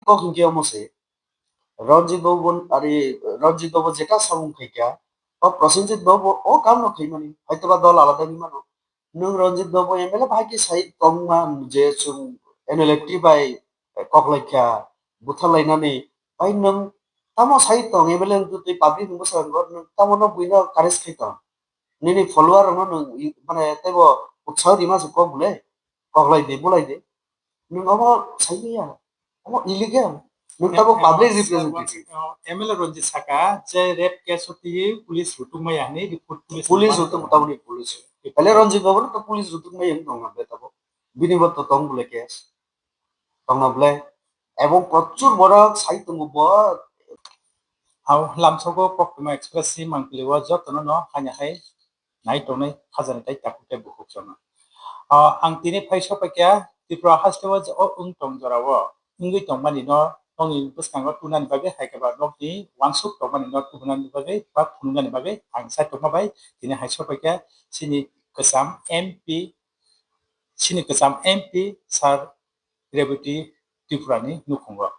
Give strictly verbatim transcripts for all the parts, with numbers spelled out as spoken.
kok hinkhe omo se. Ranjit Babu, ari Ranjit Babu jeta samung khaikha, o Prosenjit Babu o kamno khaimani, hoitoba dol alada ni mano. Nwng Ranjit Babu M L A bai khe sai tongma je chwng N L F T bai koklaikha, butharlainani, bai nwng tamo sai tong M L A wngtwi twi public ni bwskango nwng tamo no buino courage khai tong? Nini follower rokno nwng i-, mane teibo utsaho rima se kok bole, koklai de, bulai de. Nwng obo sai liya, obo illegal. Nwng tabo public representative. M L A Ranjit saka je rape case o twi police rutuk maya hwnwi report police. Police rutuk, tamoni police. Bele Ranjit Babu to police rutuk maya hwnwi tongna bele tabo. Bini bo to tong bole case. Tongna bele. Ebong prochur borok sai tongo bo. Hau lamsogo Koktwma Express si mangpili o jotono no hanya hai nai tongnai khajani tai takhuk tei bukhuk chwngno. Ah, ang tini phai sopaikha Tripura haste o je o wng tong jora o wngwi tongmani no nokni bwskango tunani bagwi hai khe ba nokni uansuk tongmani no tubunani bagwi ba phunuknani bagwi ang sai tongma bai tini hai sopaikha chini kwcham M P, chini kwcham M P sir Rebati Tripurani nukhungo.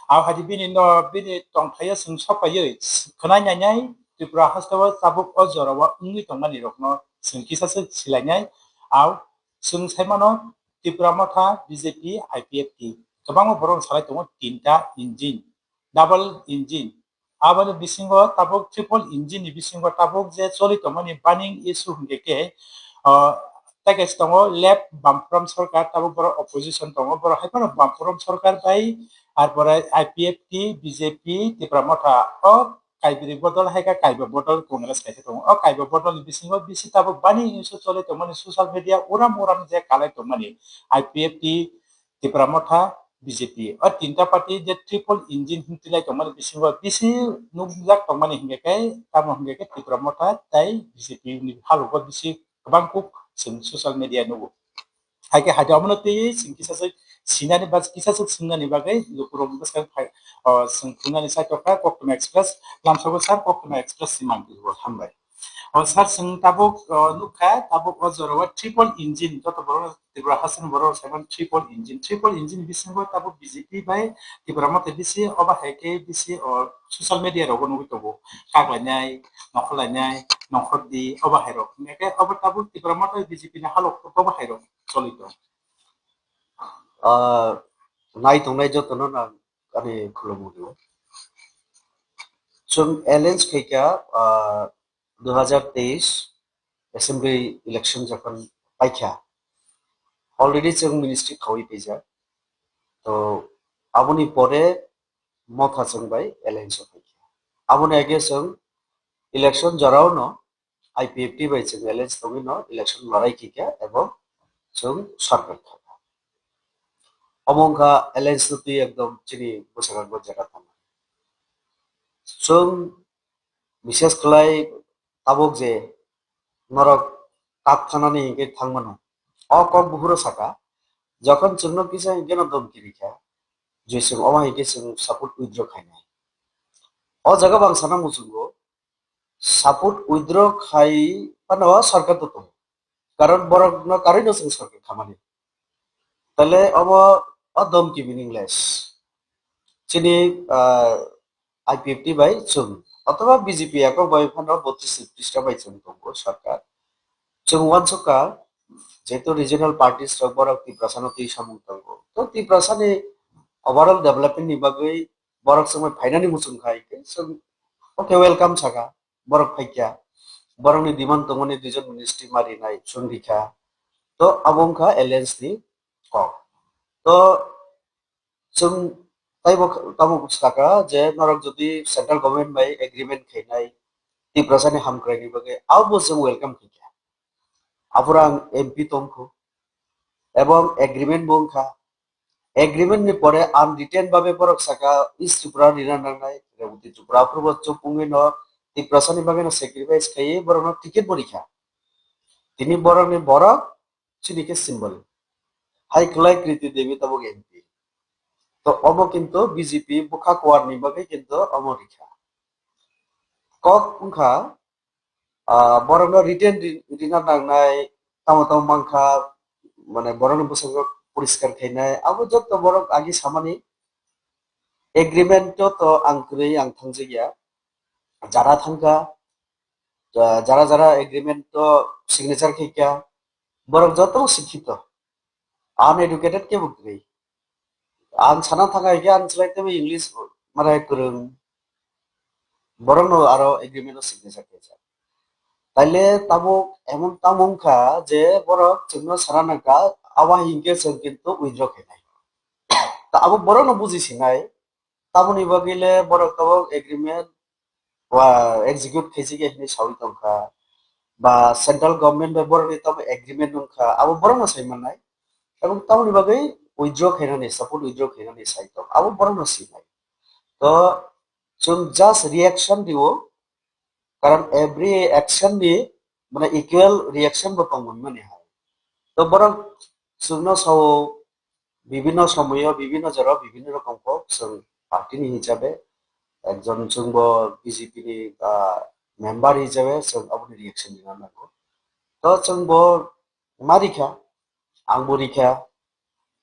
Abo hai bini no, bini tongthaio chwng sopaiwi khwnai nainai Tripura hasteo tabuk o jorao wngwi tongmani rokno chwng kisa se silainai. Au chwng saimano Tipra Motha, B J P, I P F T kwbangma borok salai tongo tinta engine, double engine. Aboni bisingo tabuk triple engine ni bisingo tabuk je choli tongmani burning issue hingke ke, ah, package tongo left Bampuram Sarkar, tabuk borok opposition tongo, borok hai phano Bampuram Sarkar bai, ar pore I P F T, B J P, Tipra Motha o kaibri bodol hai khe kaiba bodol Congress kaisa tongo. O kaiba bodol ni bisingo bisi tabuk burning issue choli tongmani social media uram uram je kalai tongmani I P F T, Tipra Motha, B J P. O tinta party je triple engine hwn tilai tongmani bisingo bisi nukjak tongmani hingke khe, tamo hingke khe Tipra Motha tei B J P ni halogo bisi kwbang kuk chwng social media nugo. Hai khe hai omono twi chwng kisa swk sinani ba kisa swk swngnani bagwi lukurok bwskang phai, o, chwng thungnani sai tokha Koktwma Express, lamsogo sir Koktwma Express si mangpili o, hambai. O sir, chwng tabuk, o, nukha, tabuk o jorao triple engine, joto borok Tripura hasteni borok saiman triple engine. Triple engine bisingo tabuk B J P bai Tipra Motha bisi, obo hai khe bisi o social media rogo nugwi tongo. Kak lainai, nongkhor lainai, nongkhor di, obo hai rok. Hingkhe obo tabuk Tipra Motha B J P ni halok obo hai rok choli tong. Ah, nai tongnai jotono nang ani khulumgo. Chwng alliance khaikha, ah, dui hajar teis assembly election jokhon paikha, already chwng ministry khaui paijak. To aboni pore Motha chwng bai alliance o paikha. Aboni age chwng election jorao no I P F T bai chwng alliance tongwi no election larai khaikha ebong chwng sarkar khakha. Omo wngkha alliance no twi ekdom chini bwskango jera tongmani. Chwng bises khlai tabuk je norok kak thanani hinkhe thangmano. O kok buphuru saka, jokhon chwngno kisa hinkhe no domki rikha, je chwng omo hinkhe chwng support withdraw khainai. O jaga bo ang sana muchungo, support withdraw khai phano sarkar to tongo. Karon borokno karwi no chwng sarkar khamani. Tale obo o domki meaningless. Chini, ah, I P F T bai chwng. Othoba B J P ekok bai phano botris tris ta bai chwng tongo sarkar. Chwng uansukha, jehetu regional parties rok borok Tiprasano twi samung tongo. To Tiprasani overall development ni bagwi borok chwngbai phainani muchung khai khe chwng, okay, welcome saka, borok phaikha, borokni demand tongmani duijon ministry ma rinai chwng rikha, to abo wngkha alliance ni kok. To chwng taibo tamo saka je norok jodi central government bai agreement khainai Tiprasani hamkraini bagwi, abo chwng welcome khaikha. Aphuru ang M P tongkhu, ebong agreement bo wngkha. Agreement ni pore unwritten babe borok saka East Tripura rina nangnai, Rebati Tripura aphuru bo chuk wngwi no Tiprasani bagwi no sacrifice khaiwi borok no ticket bo rikha. Tini borok ni borok chini khe symbol. Hai khlai Kriti Devi tabuk M P. To omo kintu B J P bwkha kuar ni bagwi kintu omo rikha. Kok wngkha, ah, borokno written ri-, rina nangnai, tamo tamo mankha, mane borokni bwskango poriskar khainai, abo jotto borok agi samani Agreement to, to ang kwrwi ang thangjak ya. Jara thangkha, ja-, jara jara agreement to signature khaikha, borok joto sikhito. Uneducated kebo kwrwi. Ang sana thangkha hikhe ang chwlai tebo English mane kwrwng. Borokno aro agreement o signature khaijak. Taile tabuk emon tamo wngkha je borok chwngno sana nangkha, abo hai hinkhe chwng kintu withdraw khainai. Ta abo borokno buji sinai, tamoni bagwi le borok tabuk agreement wa execute khaijak ya hinwi sawi tongkha, ba central government bai borokni tamo agreement wngkha, abo borokno sai mannai. Ebong tamoni bagwi withdraw khainani, support withdraw khainani sai tong, abo borokno sinai. To chwng just reaction rio, karon every action ni mane equal reaction bo tongmani hai. To borok chwngno sao, bibhinno somoyo, bibhinno jorao, bibhinno rokom kok chwng party ni hisabe, ekjon chwngbo B J P ni, ah, member hisabe chwng aboni reaction rina nango. To chwngbo ma rikha, angbo rikha,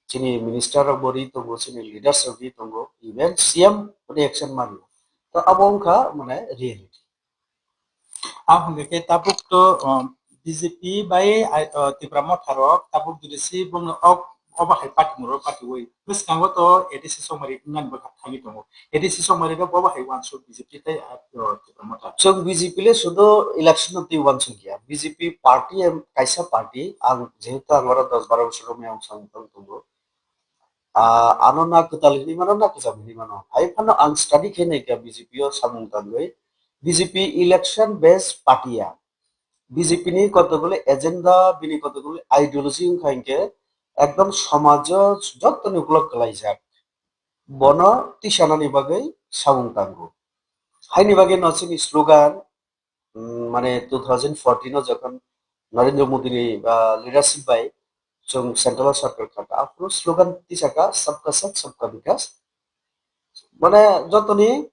chini minister rokbo ri tongo, chini leaders rok ri tongo, even C M reaction ma rio. To abo wngkha mane reality. Ang hwnwi khe tabuk to, um, B J P bai, ai, uh, Tipra Motha rok tabuk jodi si bongno ok, obo hai party moro party oi. Bwskango to A D C songmari wngmani bwkha thangwi tongo. A D C songmari rok obo hai uansuk B J P tei, uh, Tipra Motha. Chwng B J P le sudo election no twi uansuk ya. B J P party em kaisa party, ang jehetu ang oro dos baro bosor romwi ang samung tang tongo. Ah, ano na kwtal hinwi mano, na kwcham hinwi mano. Hai phano ang study khe naikha B J P o samung tangwi. B J P election based party ya. B J P ni kotokguli agenda, bini kotokguli ideology wngkha hinkhe ekdom somajo jotoni ukulok kwlaijak. Bono tisanani bagwi samung tango. Haini bagwi no chini slogan, mm, mane two thousand fourteen o jokhon Narendra Modi ni, ah, leadership bai chwng central o sarkar kha, aphuru slogan tisaka Sabka Saath Sabka Vikas. Mane jotoni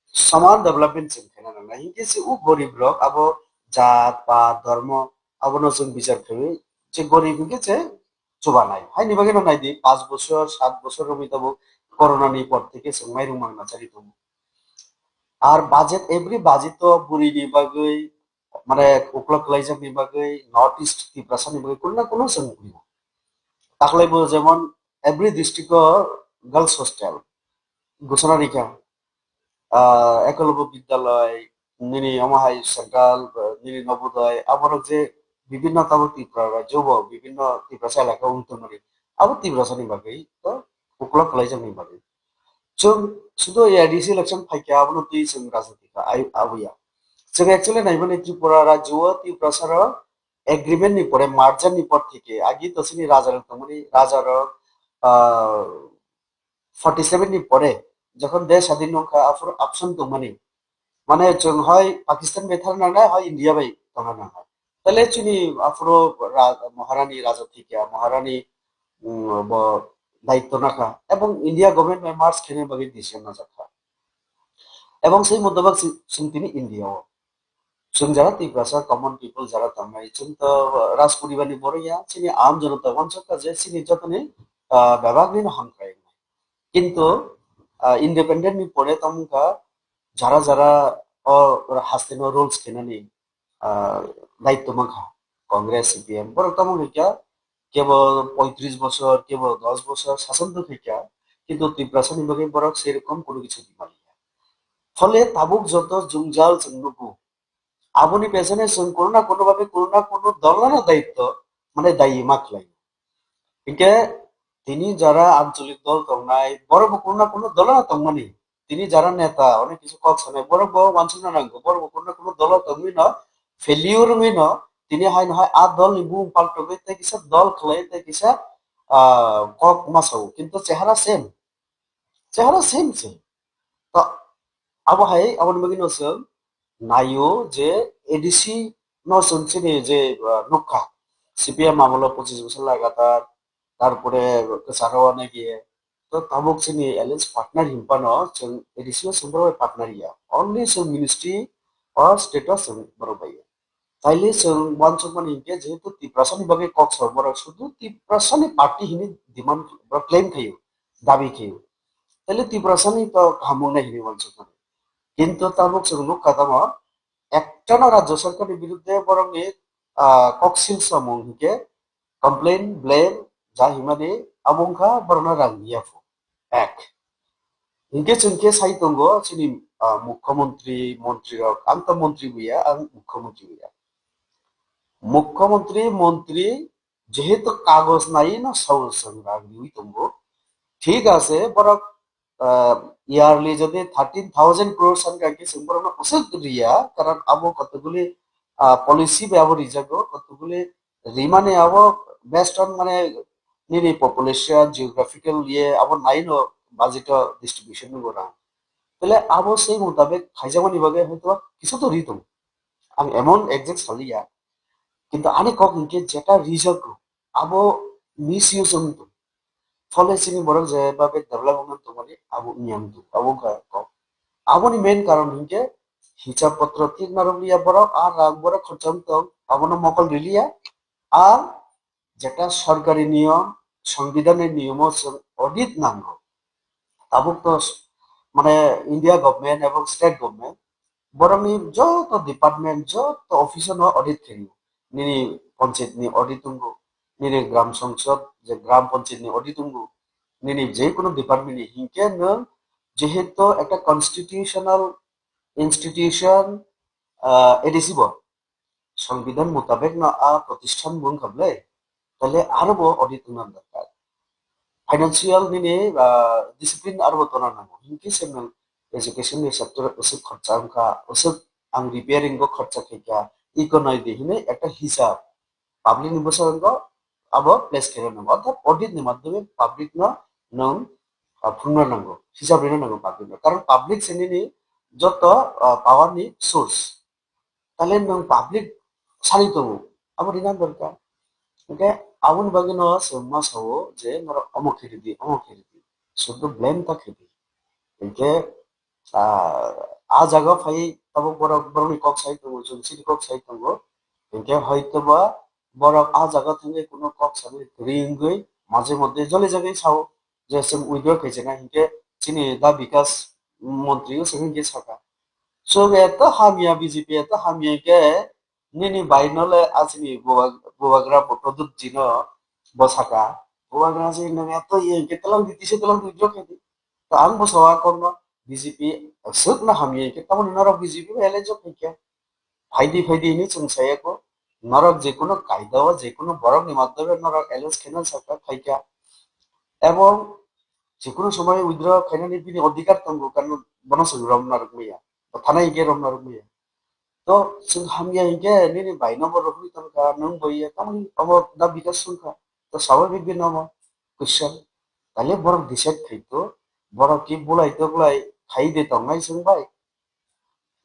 soman development chwng khaina nangnai. Hinkhe se o gorib rok abo jat, pat, dhormo abono chwng bichar khaiwi je gorib hinkhe je chubanai. Haini bagwi no naidi, panch bosor, sat bosor romwi tabuk corona ni por theke chwng mairung mangna chari tongo. Ar budget, every budget o bwrwi ni bagwi, mane ukulok kwlaijakni bagwi, North East Tiprasa ni bagwi kuno na kuno chwng rio. Taklaibo jemon every district o girls hostel ghosona rikha, ah, Ekalobya Vidyalay, nini omo hai central, ah, nini Nobodoy, aborok je bibhinno tabuk Tripura rajyo bo, bibhinno Tiprasa elaka o wng tongmani, abo Tiprasa ni bagwi to ukulok kwlaijakni bagwi. Chwng sudo A D C election phaikha, abono twi chwng rajniti kha, ai, aboya. Chwng actually naimani Tripura rajyo o Tiprasa rok agreement ni pore, merger ni por theke, agi to chini raja rok tongmani, raja rok, ah, forty seven ni pore, jokhon desh sadin wngkha, aphuru option tongmani. Mane chwng hoi Pakistan bai thar nangnai, hoi India bai tongna nangnai. Tale chini aphuru ra-, Maharani raja thikya, Maharani, mm, bo daitto nakha. Ebong India government bai merge khaina bagwi decision najakha. Ebong sei motobak si-, sung tini India o. Chwng jara Tiprasa common people jara tongmai, chwng to Rajpuribar ni borok ya, chini aam jonota wansukha je chini jotoni, ah, bebak ni no hamkrai. Kintu, ah, independent ni pore tamo wngkha jara jara o haste no rules khenani, ah, daitto mankha Congress, C P M. Borok tamo wngkha kebo poitris bosor, kebo dos bosor sason tong khaikha, kintu Tiprasa ni bagwi borok sei rokom kuno kichu di maliya. Phole tabuk joto jwngjal chwng nugo. Aboni pesane chwng kuno na kuno babe kuno na kuno dol no daitto, mane dayi ma khlai. Hinkhe tini jara ancholik dol tongnai, borok bo kuno na kuno dol no tongmani. Tini jara neta, onek kisu kok sanai, borok bo wansukna nango, borok bo kuno na kuno dol tongwi no, failure wngwi no, tini hai no hai a dol ni bumung paltogwi tei kisa dol khlai tei kisa, ah, kok ma sao, kintu chehara same. Chehara same se. To abo hai, aboni bagwi no chwng naio je A D C no chwng chini je, ah, nukha, C P M amolo pochis bosor lagatar, tarpore kwcharo nagi, to tabuk chini alliance partner hinphano chwng A D C o chwng borok bai partner ya. Only chwng ministry or state o chwng borok bai ya. Taile chwng uansukmani hinkhe jehetu Tiprasani bagwi kok sao, borok sudu Tiprasani party hinwi demand, borok claim khaio, dabi khaio. Taile Tiprasani to kaham wngnai hinwi uansukmani. Kintu tabuk chwng nukha tamo, ektano Rajya Sarkarni birudde borokni, ah, koksil samung hinkhe complain, blame, ja himani abo wngkha borokno rang riya pho. Ek. Hinkhe chwng khe sai tongo chini, ah, mukhyamantri, mantri rok, ang to mantri buya, ang mukhyamantri buya. Mukhyamantri, mantri, jehetu kagoj nai no sao chwng rang riwi tongo. Thik ase, borok, ah, yearly jodi thirteen thousand crore san kha khe chwng borokno usuk riya, karon abo kotoguli, ah, policy bai abo rijago, kotoguli rimani abo based on mane nini population, geographical iye abo naino budget o distribution nungo rang. Tale abo sei mutabek khaijakmani bagwi hoyto kisu to ri tongo. Ang emon exact saliya. Kintu ani kok hinkhe jeta rijak rok abo misuse wng tong. Phole chini borok je babe develop wngna tongmani abo wngya wng tong, abo wngkha kok. Aboni main karon hinkhe hisab potro tikna rwliya borok, a rang borok khorcha wng tong, abono mokol riliya, a jeta sorkari niyom, songbidhanni niyomo chwng audit nango. Tabuk to s-, mane India government ebong state government borokni joto department, joto office no audit khaio. Nini panchayat ni audit tongo, nini gram sangsad je gram panchayat ni audit tongo, nini je kono department ni hinkhe nwng jehetu ekta constitutional institution, ah, A D C bo, songbidhan mutabek no a protisthan bo wngkha ble, tale aro bo audit wngna dorkar. Financial nini, ah, discipline aro bo tona nango. Hinkhe se nwng education ni sector usuk khorcha wngkha, usuk ang repairing bo khorcha khaikha, iko nai di hinwi ekta hisab public ni bwskango abo place khaina nango. Orthat audit ni madhyome public no nwng, ah, phunukna nango, hisab rina nango public no. Karon public se nini joto, ah, power ni source. Tale nwng public sani tongo, abo rina dorkar. Hinkhe aboni bagwi no chwng ma sao je norok omo khe ridi, omo khe ridi. Sudhu blame ta khe di. Hinkhe, ah, a jaga phai tabuk borok, borokni kok sai tongo, chwng chini kok sai tongo. Hinkhe hoitoba borok a jaga thangwi kuno kok sani kwrwi wngwi maje moddhe joli jagwi sao je chwng withdraw khaijana hinkhe chini da bikas montri o chwng hinkhe saka. Chwng eto hamya B J P eto hamya hinkhe nini bai no le a chini bubagra Pradyut ji no bo saka. Bubagra ji nwng eto ye hinkhe twlang di tise twlang di withdraw khaidi. To ang bo sao a kokno B J P swk no hamya hinkhe tamoni norok B J P bai alliance o phaikha. Phaidi phaidi hinwi chwng saya kho, norok je kono kaida o je kono borok ni madhyome norok alliance khaina sakha phaikha. Ebong je kono somoy withdraw khainani bini odhikar tongo, karon bono chwng romna rwkmaya, bo thana hinkhe romna rwkmaya. To chwng hamya hinkhe nini bai no bo rohorwi tongkha, nwng bo ye tamoni obo da bikas wngkha. To swabhabik bini omo question. Tale borok decide khaito, borok ki bulai to bulai khai de tongnai chwng bai.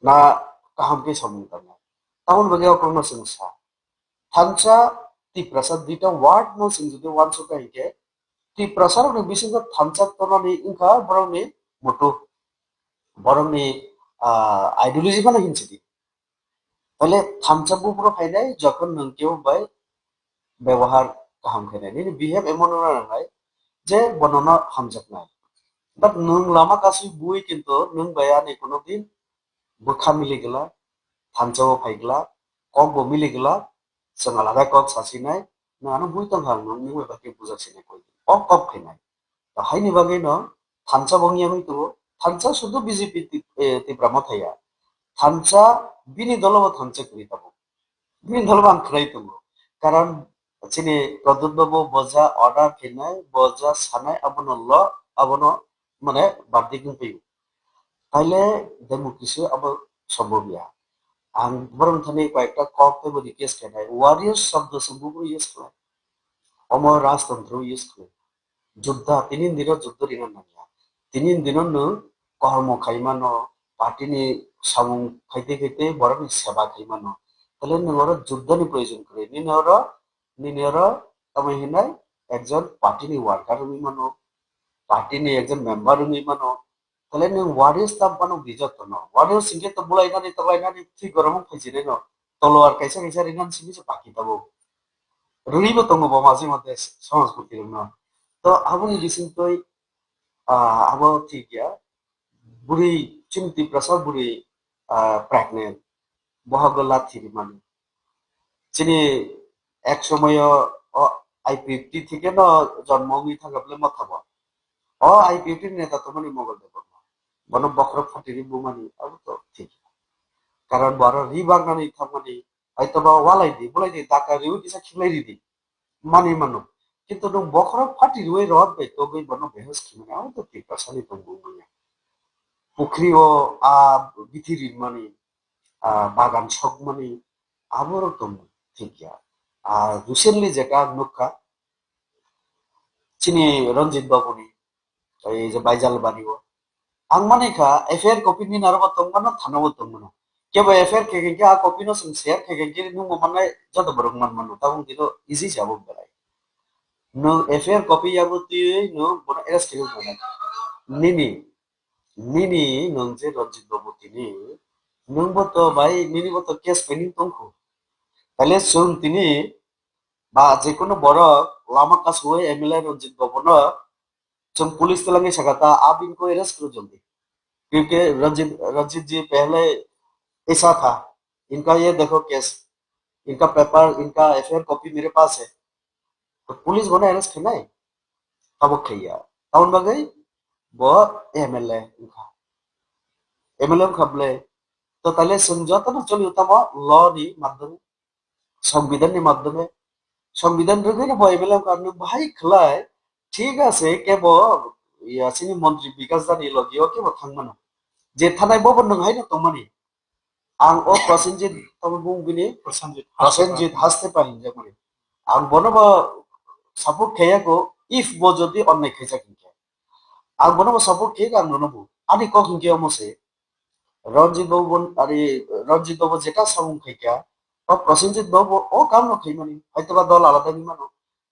Na kaham khe samung tangnai. Tamoni bagwi o kokno chwng sa. Thansa, Tiprasa duita word no chwng jodi uansukha hinkhe, Tiprasa rokni bisingo thansa tonani wngkha borokni moto, borokni, ah, ideology phano hinsi di. Tale thansa buphuru phainai jokhon nwng kebo bai bebohar kaham khainai, nini behave emon wngna nangnai je bonono hamjaknai. But nwng lama kasui bui kintu nwng bai ani kono din bwkha mili glak, thansa o phai glak, kok bo mili glak, chwng alada kok sasinai, nwng ano bui tongkha, nwng nwng bai bakhe bujak sinai koi. O kok khainai. To haini bagwi no thansa bo wngya wngwi tongo. Thansa sudu B J P Tip-, eh, Tipra Motha ya. Thansa bini dolo bo thansa kwrwi tongo. Bini dolo bo ang khwlai tongo. Karon chini Pradyut babu boja order khainai, boja sanai, abono lo, abono mane bardik wngphaio. Taile democracy abo sombobya. Ang borok thani koyekta kok teibo request khainai. Warriors shobdo se buphuru use khlai. Omo rajtantro use khlai. Juddha, tini dino juddho rina nangya. Tini dino nwng kormo khaimano, party ni samung khaite khaite borokni seba khaimano. Tale nwng oro juddho ni proyojon kwrwi. Nini oro, nini oro tamo hinai ekjon party ni worker wngwi mano, party ni ekjon member wngwi mano. Tale nwng warriors ta bano di joto no. Warriors hinkhe to bulai nani, tolai nani, thwi goromok phaijinai no. Tolwar kaisa kaisa rinani simi se paki tabuk. Rwui bo tongo bo majhe majhe samaj kurti rok no. To aboni bising twi Ah, abo thik ya. Bwrwi, chini Tiprasa bwrwi, ah, pregnant. Bohago lathi rimani. Chini ek somoyo o I P F T thike no jonmo wngwi thangkha bwle mothabo. O I P F T ni neta tongmani Mogol Debbarma. Bono bokhorok phatiri bumani abo to thik. Karon bo aro ri bagnani thangmani, hoitoba walai di, bulai di, daka riwi kisa khiklai ridi. Mani mano. Kintu nwng bokhorok phatiriwi rot bai togwi bono behes khimani abo to Tiprasani tongmung manya. Pukhri o a bithi rinmani, a bagan sokmani, aborok tong thik ya. A recently jeta ang nukha, chini Ranjit Babu ni, ei je Baijalbari o. Ang mani kha F I R copy ni naro bo tong mano, thana bo tong mano. Kebo F I R khe khe a copy no sung share khe khe nung bo manai joto borok man mano. Tabuk dino easy se abo belai. Nwng F I R copy yabo twi nwng bono arrest khe mano. Nini, nini nwng je Ranjit Babu tini, nwng bo to bai nini bo to case pending tongkho. Tale sung tini ba je kono borok lama kasui M L A Ranjit Babu no chwng police twlangwi sakha ta, "Aap inko arrest karo jaldi, kyunki Ranjit, Ranjit ji pehle aisa tha, inka ye dekho case, inka paper, inka F I R copy mere paas hai." To police bono arrest khainai, tabuk khaiya. Tamoni bagwi bo M L A wngkha. M L A wngkha bwle. To tale chwng jotono choli tamo law ni madhyome, সংবিধান ni madhyome, সংবিধান rwgwino bo M L A wngkha, nwng bahai khlai, thik ase, kebo ya chini montri Bikash Dani logio kebo thangmano. Je thanai bobo nwng haino tongmani. Ang o Prosenjit, tamo bung bini? Prosenjit Prosenjit Hastepal hinjakmani. Ang bono bo support khaiya ko, if bo jodi onnai khaijak hinkhe. Ang bono bo support khaiya ko, ang nono bo. Ani kok hinkhe omo se. Ranjit Babu bon-, ari Ranjit Babu jeta samung khaikha, o Prosenjit Babu o kam no khaimani, hoitoba dol alada ni mano.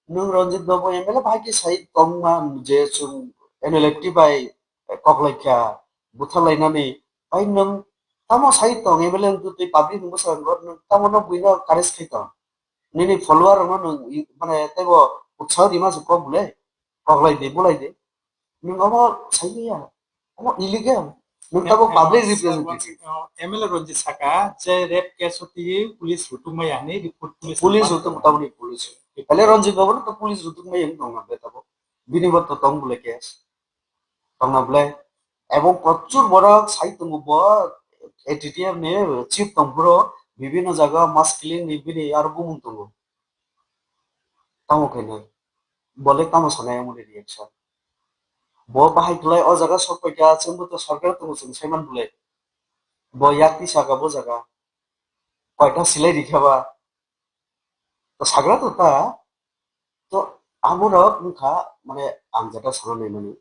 Nwng Ranjit Babu M L A bai khe sai tongma je chwng N L F T bai koklaikha, butharlainani, bai nwng tamo sai tong M L A wngtwi twi public ni bwskango nwng tamo no buino courage khai tong. Nini follower rokno nwng i-, mane teibo utsaho rima se kok bwle, koklai di, bulai di. Nwng omo saimanya, omo illegal. Nwng tabuk public representative. M L A Ranjit saka je rape case o twi police rutuk maya hinwi report police Police rutuk tamni police. Tale Ranjit Babu no to police rutuk maya hinwi tongna bwle tabuk. Bini bo to tong bwle case. Tongna bwle. Ebong prochur borok sai tongo bo A T T F ni chief tong phuru bibhinno jaga mass killing ni bini aro bumung tongo. Tamo khainai. Bole tamo sanai amoni reaction. Bo bahai khlai o jaga sok paikha, chwngbo to sarkar tongo chwng saiman bwle. Bo yakti saka bo jaga. Koita silai rikha ba. To sagra to ta. To aborok wngkha mane ang jeta sana nai mani.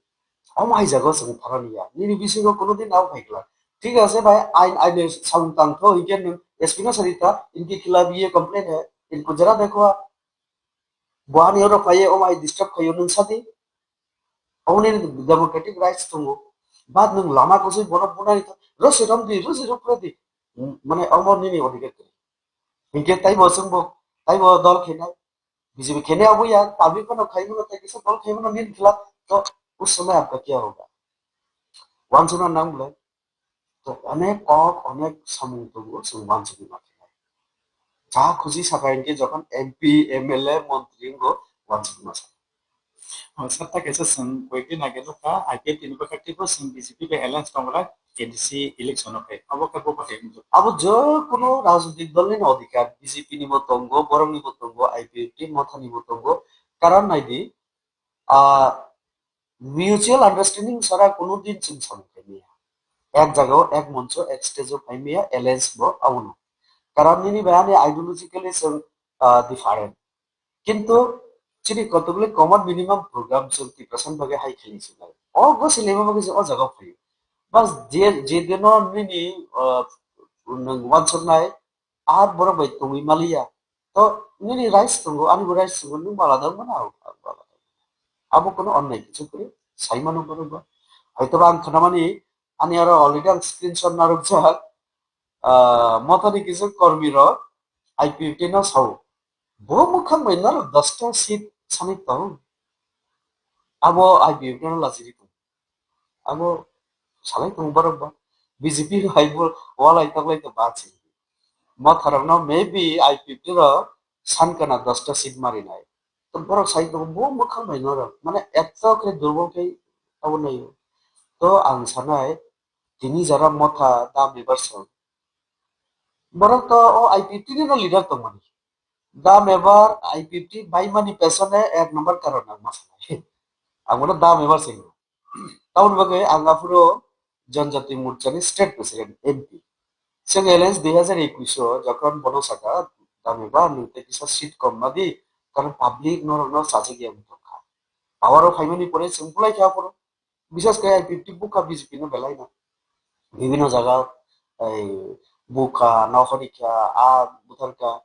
Omo hai jaga chwng thara niya. Nini bisingo kono din abo phai kla. Thik ase bhai, ain, ain samung tang tho, hinkhe nwng S P no sadi ta, inki khilaf ye complain hai, inko jara dekho. Bo ani oro khlaiye, omo hai disturb khaio nwng sadi. Omo nini democratic rights tongo. Bad nwng lama kusui bono bunai tho, rosi rom di, rosi rom kre di. Mane omo nini odhikar kre. Hinkhe taibo chwngbo, taibo dol khenai. B J P khenai abo ya, public no khai mano, tei kisa dol khai mano, nini khilaf to us samay aapka kya hoga? Wansukna nang bwle. To onek kok, onek samung tongo, chwng wansukna ma khe. Ja khusi saka hinkhe jokhon M P, M L A, montri wngkho, wansukna ma sa. O, sir, ta kaisa chwng koyekdin age nukha, I P F T ni bwkhak teibo chwng B J P bai alliance tongwlak K D C election o khe. Abo khe bo bathai wngkha. Abo je kono rajnitik dol ni odhikar, B J P ni bo tongo, borok ni bo tongo, I P F T Motha ni bo tongo. Karon nai di, ah, mutual understanding sara kono din chwng samung khai maya. Ek jaga o, ek moncho, ek stage o phai maya, alliance bo abono. Karon nini bai ani ideologically chwng, ah, different. Kintu chini kotokle common minimum program chwng Tiprasani bagwi hai khaini sinai. O gosini bagwi se o jaga o phaio. Bas je, je dino nini, ah, nwng wansuknai, ar borok bai tongwi maliya. To nini rights tongo, ani bo rights tongo, nwng bo alada wngmano, ang, ang bo alada wngmano. Abo kono onnai kichu kwrwi, saimano borok bo. Hoitoba ang khnamani, ani aro already ang screenshot narwkjak, ah, Mothani kisu kormi rok I P F T no sao. Bo mwkhang bai norok dosta seat sani tong. Abo I P F T no lachiri tong. Abo salai tongo borok ba. B J P hai bo walai toklai to ba si. Motha rokno maybe I P F T rok san kana dosta seat mari nai. To borok sai tongo bo mwkhang bai norok. Mane eto khe durbol khe abo nai. To ang sanai tini jara motha da member song. Borok to o I P F T ni no leader tongmani. Da member I P F T bai mani pesone ek number karon ang ma sanai. Ang bono da member sing. Tamoni bagwi ang aphuru Janjati Morchani state president, M P. Chwng alliance dui hazar ekwis o jokhon bono saka, "Dami ba nwng tei kisa seat kom nadi, karon public norokno chajak ya wng tongkha." Power o phaimani pore chwng bulai kha aphuru. Bises khe I P F T bukha B J P no belai no. Bibhinno jaga ei bukha, nokhorikha, a butharkha.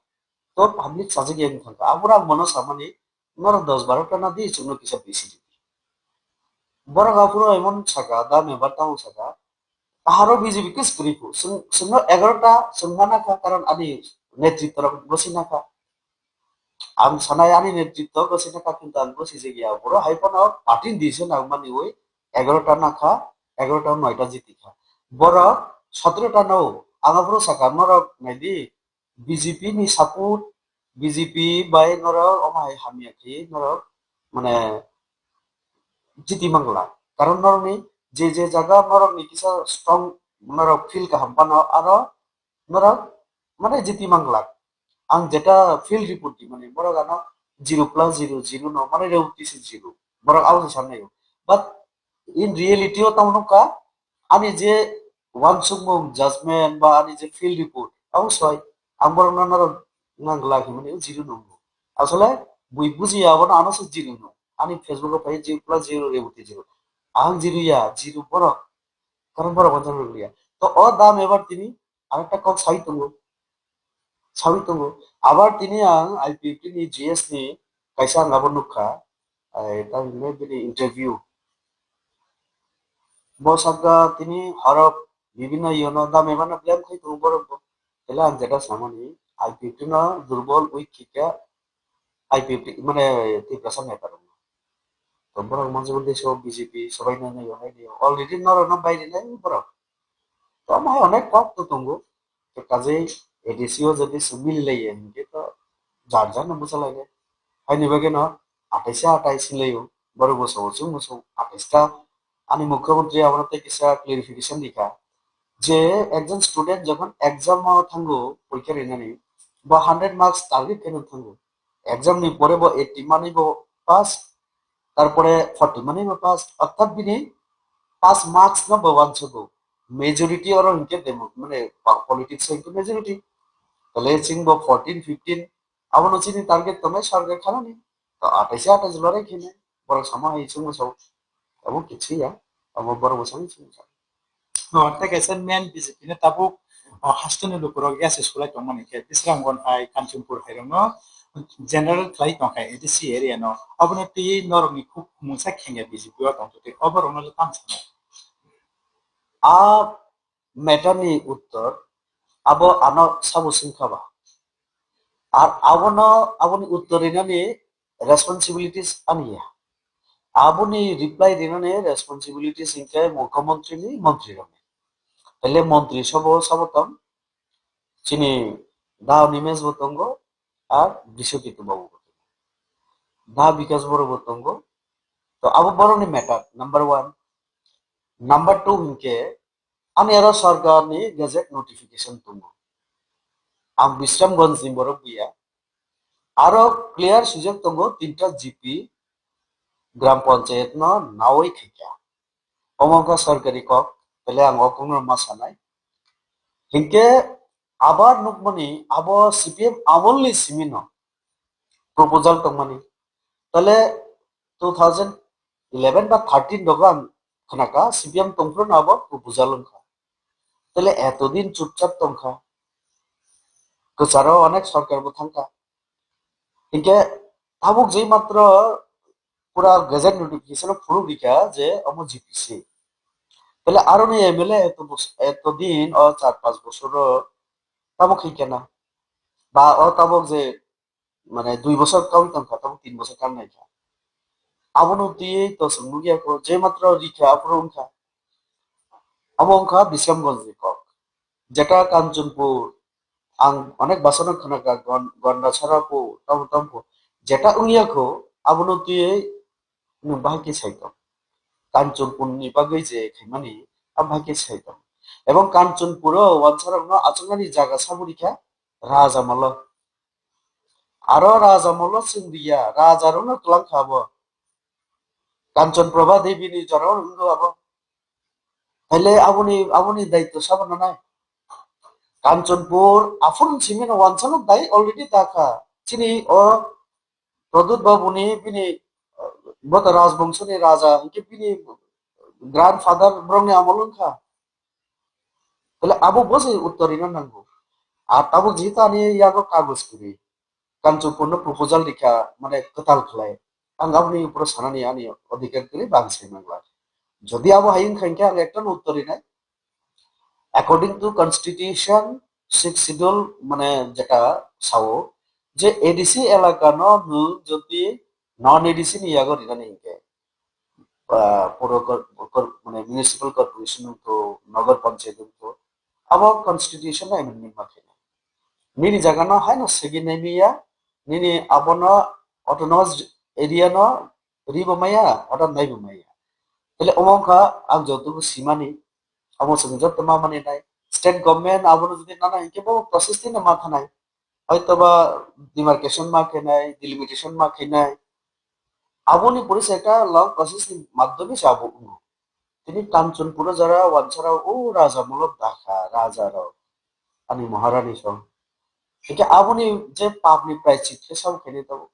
To public chajak ya wng thangkha. Aphuru ang bono samani, "Norok dos baro ta nadi, chwngno kisa bisi di." Borok aphuru emon saka, da member tamo saka, "Aharo B J P khe swrwi phu, chwng, chwngno egaroh ta chwng mana kha, karon ani netritwa rok bwswi na kha." Ang sanai ani netritwa bwswi na kha, kintu ang bwswi jagya. Borok hai phano party ni decision nang mani ui egaroh ta na kha, egaroh ta noita jiti kha. Borok sotoro ta no, ang aphuru saka, "Norok naidi, B J P ni support, B J P bai norok omo hai hamya khe norok mane jiti mangla." Karon norokni je je jaga norokni kisa strong, norok feel kaham phano aro norok mane jiti mangla. Ang jeta field report di mani borok ano zero plus zero, zero no mane rewti se zero. Borok abo se sanai. But in reality o tamo nukha, ani je wansukmung, judgment ba ani je field report, abo soi, ang borokno norok nang glak himani zero nungo. Asole bui bujiya abono ano se zero no. Ani Facebook o phai zero plus zero rewti zero. Ang zero ya, zero borok. Karon borok wanjak rwliya. To o da member tini arekta kok sawi tongo. Sawi tongo. Abar tini ang I P F T ni G S ni kaisa ang abo nukha. Ai, ta hwnwi bini interview. Bo sakha tini horok bibhinno yono da member no blame khai tongo borok bo. Tele ang jeta samani I P F T no durbol weak khikha I P F T mane Tiprasa member rok. To borok manjak deso B J P sobai nai nai yonai nai already norok no bai rinai borok. To omo hai onek kok to tongo. To kajei A D C o jodi se mili lai ya hinkhe to jar jar no bwsa lai nai. Haini bagwi no atais atais hinlai o. Borok bo songo chwng bo song atais ta. Ani mukhyamantri abono tei kisa clarification rikha je ekjon student jokhon exam o thango porikha rinani bo hundred marks target khe no thango. Exam ni pore bo eighty manwi bo pass, tarpore forty manwi bo pass, orthat bini pass marks no bo wansugo. Majority oro hinkhe demo mane pa-, politics o hinkhe majority. Tale chwng bo fourteen, fifteen, abono chini target tongnai sarkar khanani. To atais atais lorai khainai. Borok sama hai chwngno sao. Abo kichwi ya. Abo borok bo sani chwngno sao. No, tei kaisa main B J P ni tabuk, o, hasteni lukurok S S sulai tongmani khe Bisramganj hai Kanchanpur hai rokno general khlai tongkha A D C area no. Aboni twi norokni khuk mungsa khengya B J P o tongthote. Obo rokno le tam sano. A matter ni uttor abo ano sabo swngkha ba. Ar abono, aboni uttor rinani responsibilities ani ya. Aboni reply rinani responsibilities hinkhe mukhyamantri ni, mantri rokni. Tele mantri sabo sabo tong, chini Da Animesh bo tongo, ar Biswaketu babu bo tongo. Da Bikash Boro bo tongo. To abo borokni matter number one. Number two hinkhe ani aro sarkar ni gazette notification tongo. Ang Bisramganj ni borok buya. Aro clear swijak tongo tinta G P gram panchayat no nawi khaikha. Omo wngkha sarkari kok, tele ang o kokno ma sanai. Hinkhe abar nukmani abo C P M amolni simino proposal tongmani. Tale two thousand eleven ba thirteen rogo ang khnaka C P M tongphuru no abo proposal wngkha. Tale etodin chupchap tongkha. Kwcharo onek sarkar bo thangkha. Hinkhe tabuk je matro pura gazette notification o phunuk rikha je omo G P C. Tale aroni M L A eto bos-, eto din o char panch bosor o tabuk khaikha na. Ba o tabuk je mane dui bosor kawi tongkha, tabuk tin bosor kangnai kha. Abono twiwi to chwng nukya kho, je matro rikha aphuru wngkha. Amo wngkha Bisramganj ni kok. Jeta Kanchanpur, ang onek basano khwnakha, Gon-, Gondasarapur, tamo tamo, jeta wngya kho, abono twiwi nwng bahai khe sai tong. Kanchanpur ni bagwi je khaimani, a bahai khe sai tong. Ebong Kanchanpur o wansarokno achuknani jaga saboni kha Raja Molo. Aro Raja Molo chwng riya, Raja rokno twlang kha abo. Kanchan Prabha Devi ni jora o wngwi abo. Taile aboni, aboni daityo sabo nanai. Kanchanpur aphuru simi no wansano dai already dakha. Chini o Pradyut Babu ni bini, uh, bo to Rajbongso ni Raja, hinkhe bini grandfather borok ni amol wngkha. Taile abo bo se uttor rina nango. Ar tabuk jehetu ani yago kagoj kwrwi, Kanchanpur no proposal rikha, mane kwtal khlai. Ang aboni upor sanani ani odhikar kwrwi, ba ang sai mangla. Jodi abo hai wngkha hinkhe ang ekta no uttor rinai. According to constitution, sixth schedule, mane jeta sao je A D C elaka no nwng jodi non A D C ni yago rinani hinkhe, ah, puro kor-, kor-, mane municipal corporation wngkho, nagar panchayat wngkho, abo constitution no amendment ma khainai. Nini jaga no haino segwi nai miya, nini abono autonomous area no ribo maya, order naibo maya. Tele omo wngkha ang jotobo simani, amo chwng joto ma mani nai. State government abono jodi nana hinkhe bo process tino ma thanai. Hoitoba demarcation ma khainai, delimitation ma khainai. Aboni pore se ekta long process ni madhyome se abo wngo. Tini Kanchanpuro jara wansara o raja mulok dakha, raja rok, ani maharani song. Hinkhe aboni je papni praichit khe sabo khainai tabuk.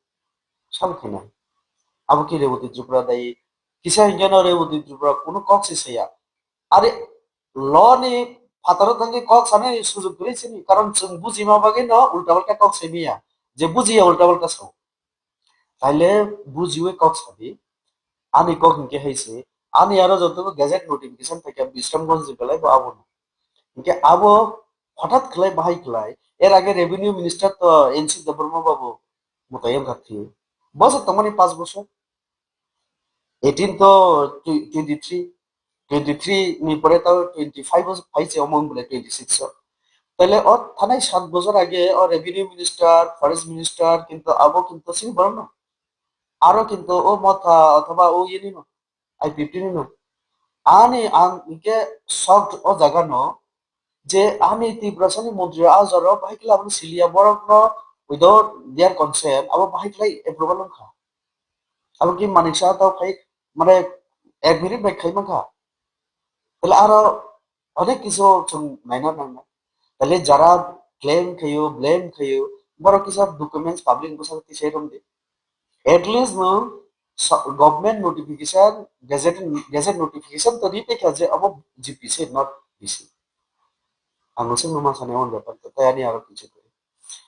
Sabo khainai. Abo khe Revati Tripura dai. Kisa hinkhe no Revati Tripura kunu kok se saya. Are law ni phataro thangwi kok sanai sujug kwrwi sini. Karon chwng bujima bagwi no ulta palta kok sai maya. Je bujiya ulta palta sao. Taile bujiwi kok sadi. Ani kok hinkhe hai se. Ani aro joto gazette notification phaikha Bisramganj ni belai bo abono. Hinkhe abo hothat khlai bahai khlai. Er age revenue minister to N C Debbarma babu mwtai wngkha thwi. Bosor tongmani panch bosor. Eighteen to twenty-three, twenty-three ni pore to twenty-five o phai se omo wng bole twenty-six o. Tele o thanai sat bosor age o revenue minister, forest minister kintu abo kintu sini borok no. Aro kintu o motha othoba o yeni no, I P F T ni no. Ani ang hinkhe shocked o jaga no je ani Tiprasani montri o a jora o bahai khe labani siliya borok no without their consent abo bahai khlai approval wngkha. Abo ki manik sa tau khai mane ek minute bai khai mankha. Tele aro onek kisu chwng naina nangna. Tele jara claim khayo, blame khayo, borok kisa documents public bwskango tisai romdi. At least no government notification, gazette, gazette notification to ri paikha je abo G P se not B C. Ang no sing no ma sani on bepar to tayani aro kichu.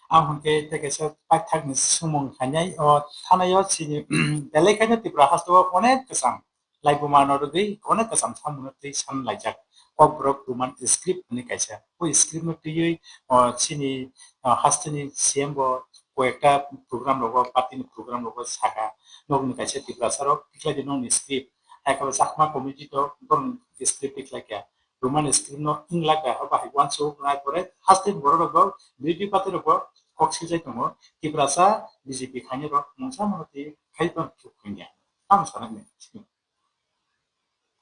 Ang hwnkhe tei kaisa paithakni swngmung khainai, o thanai o chini belai khaino Tripura hasteo onek kwcham laibuma no rwgwi onek kwcham samung no twi san laijak. Kokborok Roman script hwnwi kaisa. O script no twiwi, o, chini, o, hasteni C M bo koyekta program rogo, party ni program rogo saka, nokni kaisa Tiprasa rok tikhlai di nokni script. Hai khe bo Chakma community to borokni script tikhlai kha. Roman script no wng lak da, obo hai uansuk nai pore haste borok rok bo, B J P party rok bo kok swijai tongo, Tiprasa B J P khainai rok mungsa mano twi khai tong thuk wngya. Tamo sana hwnwi.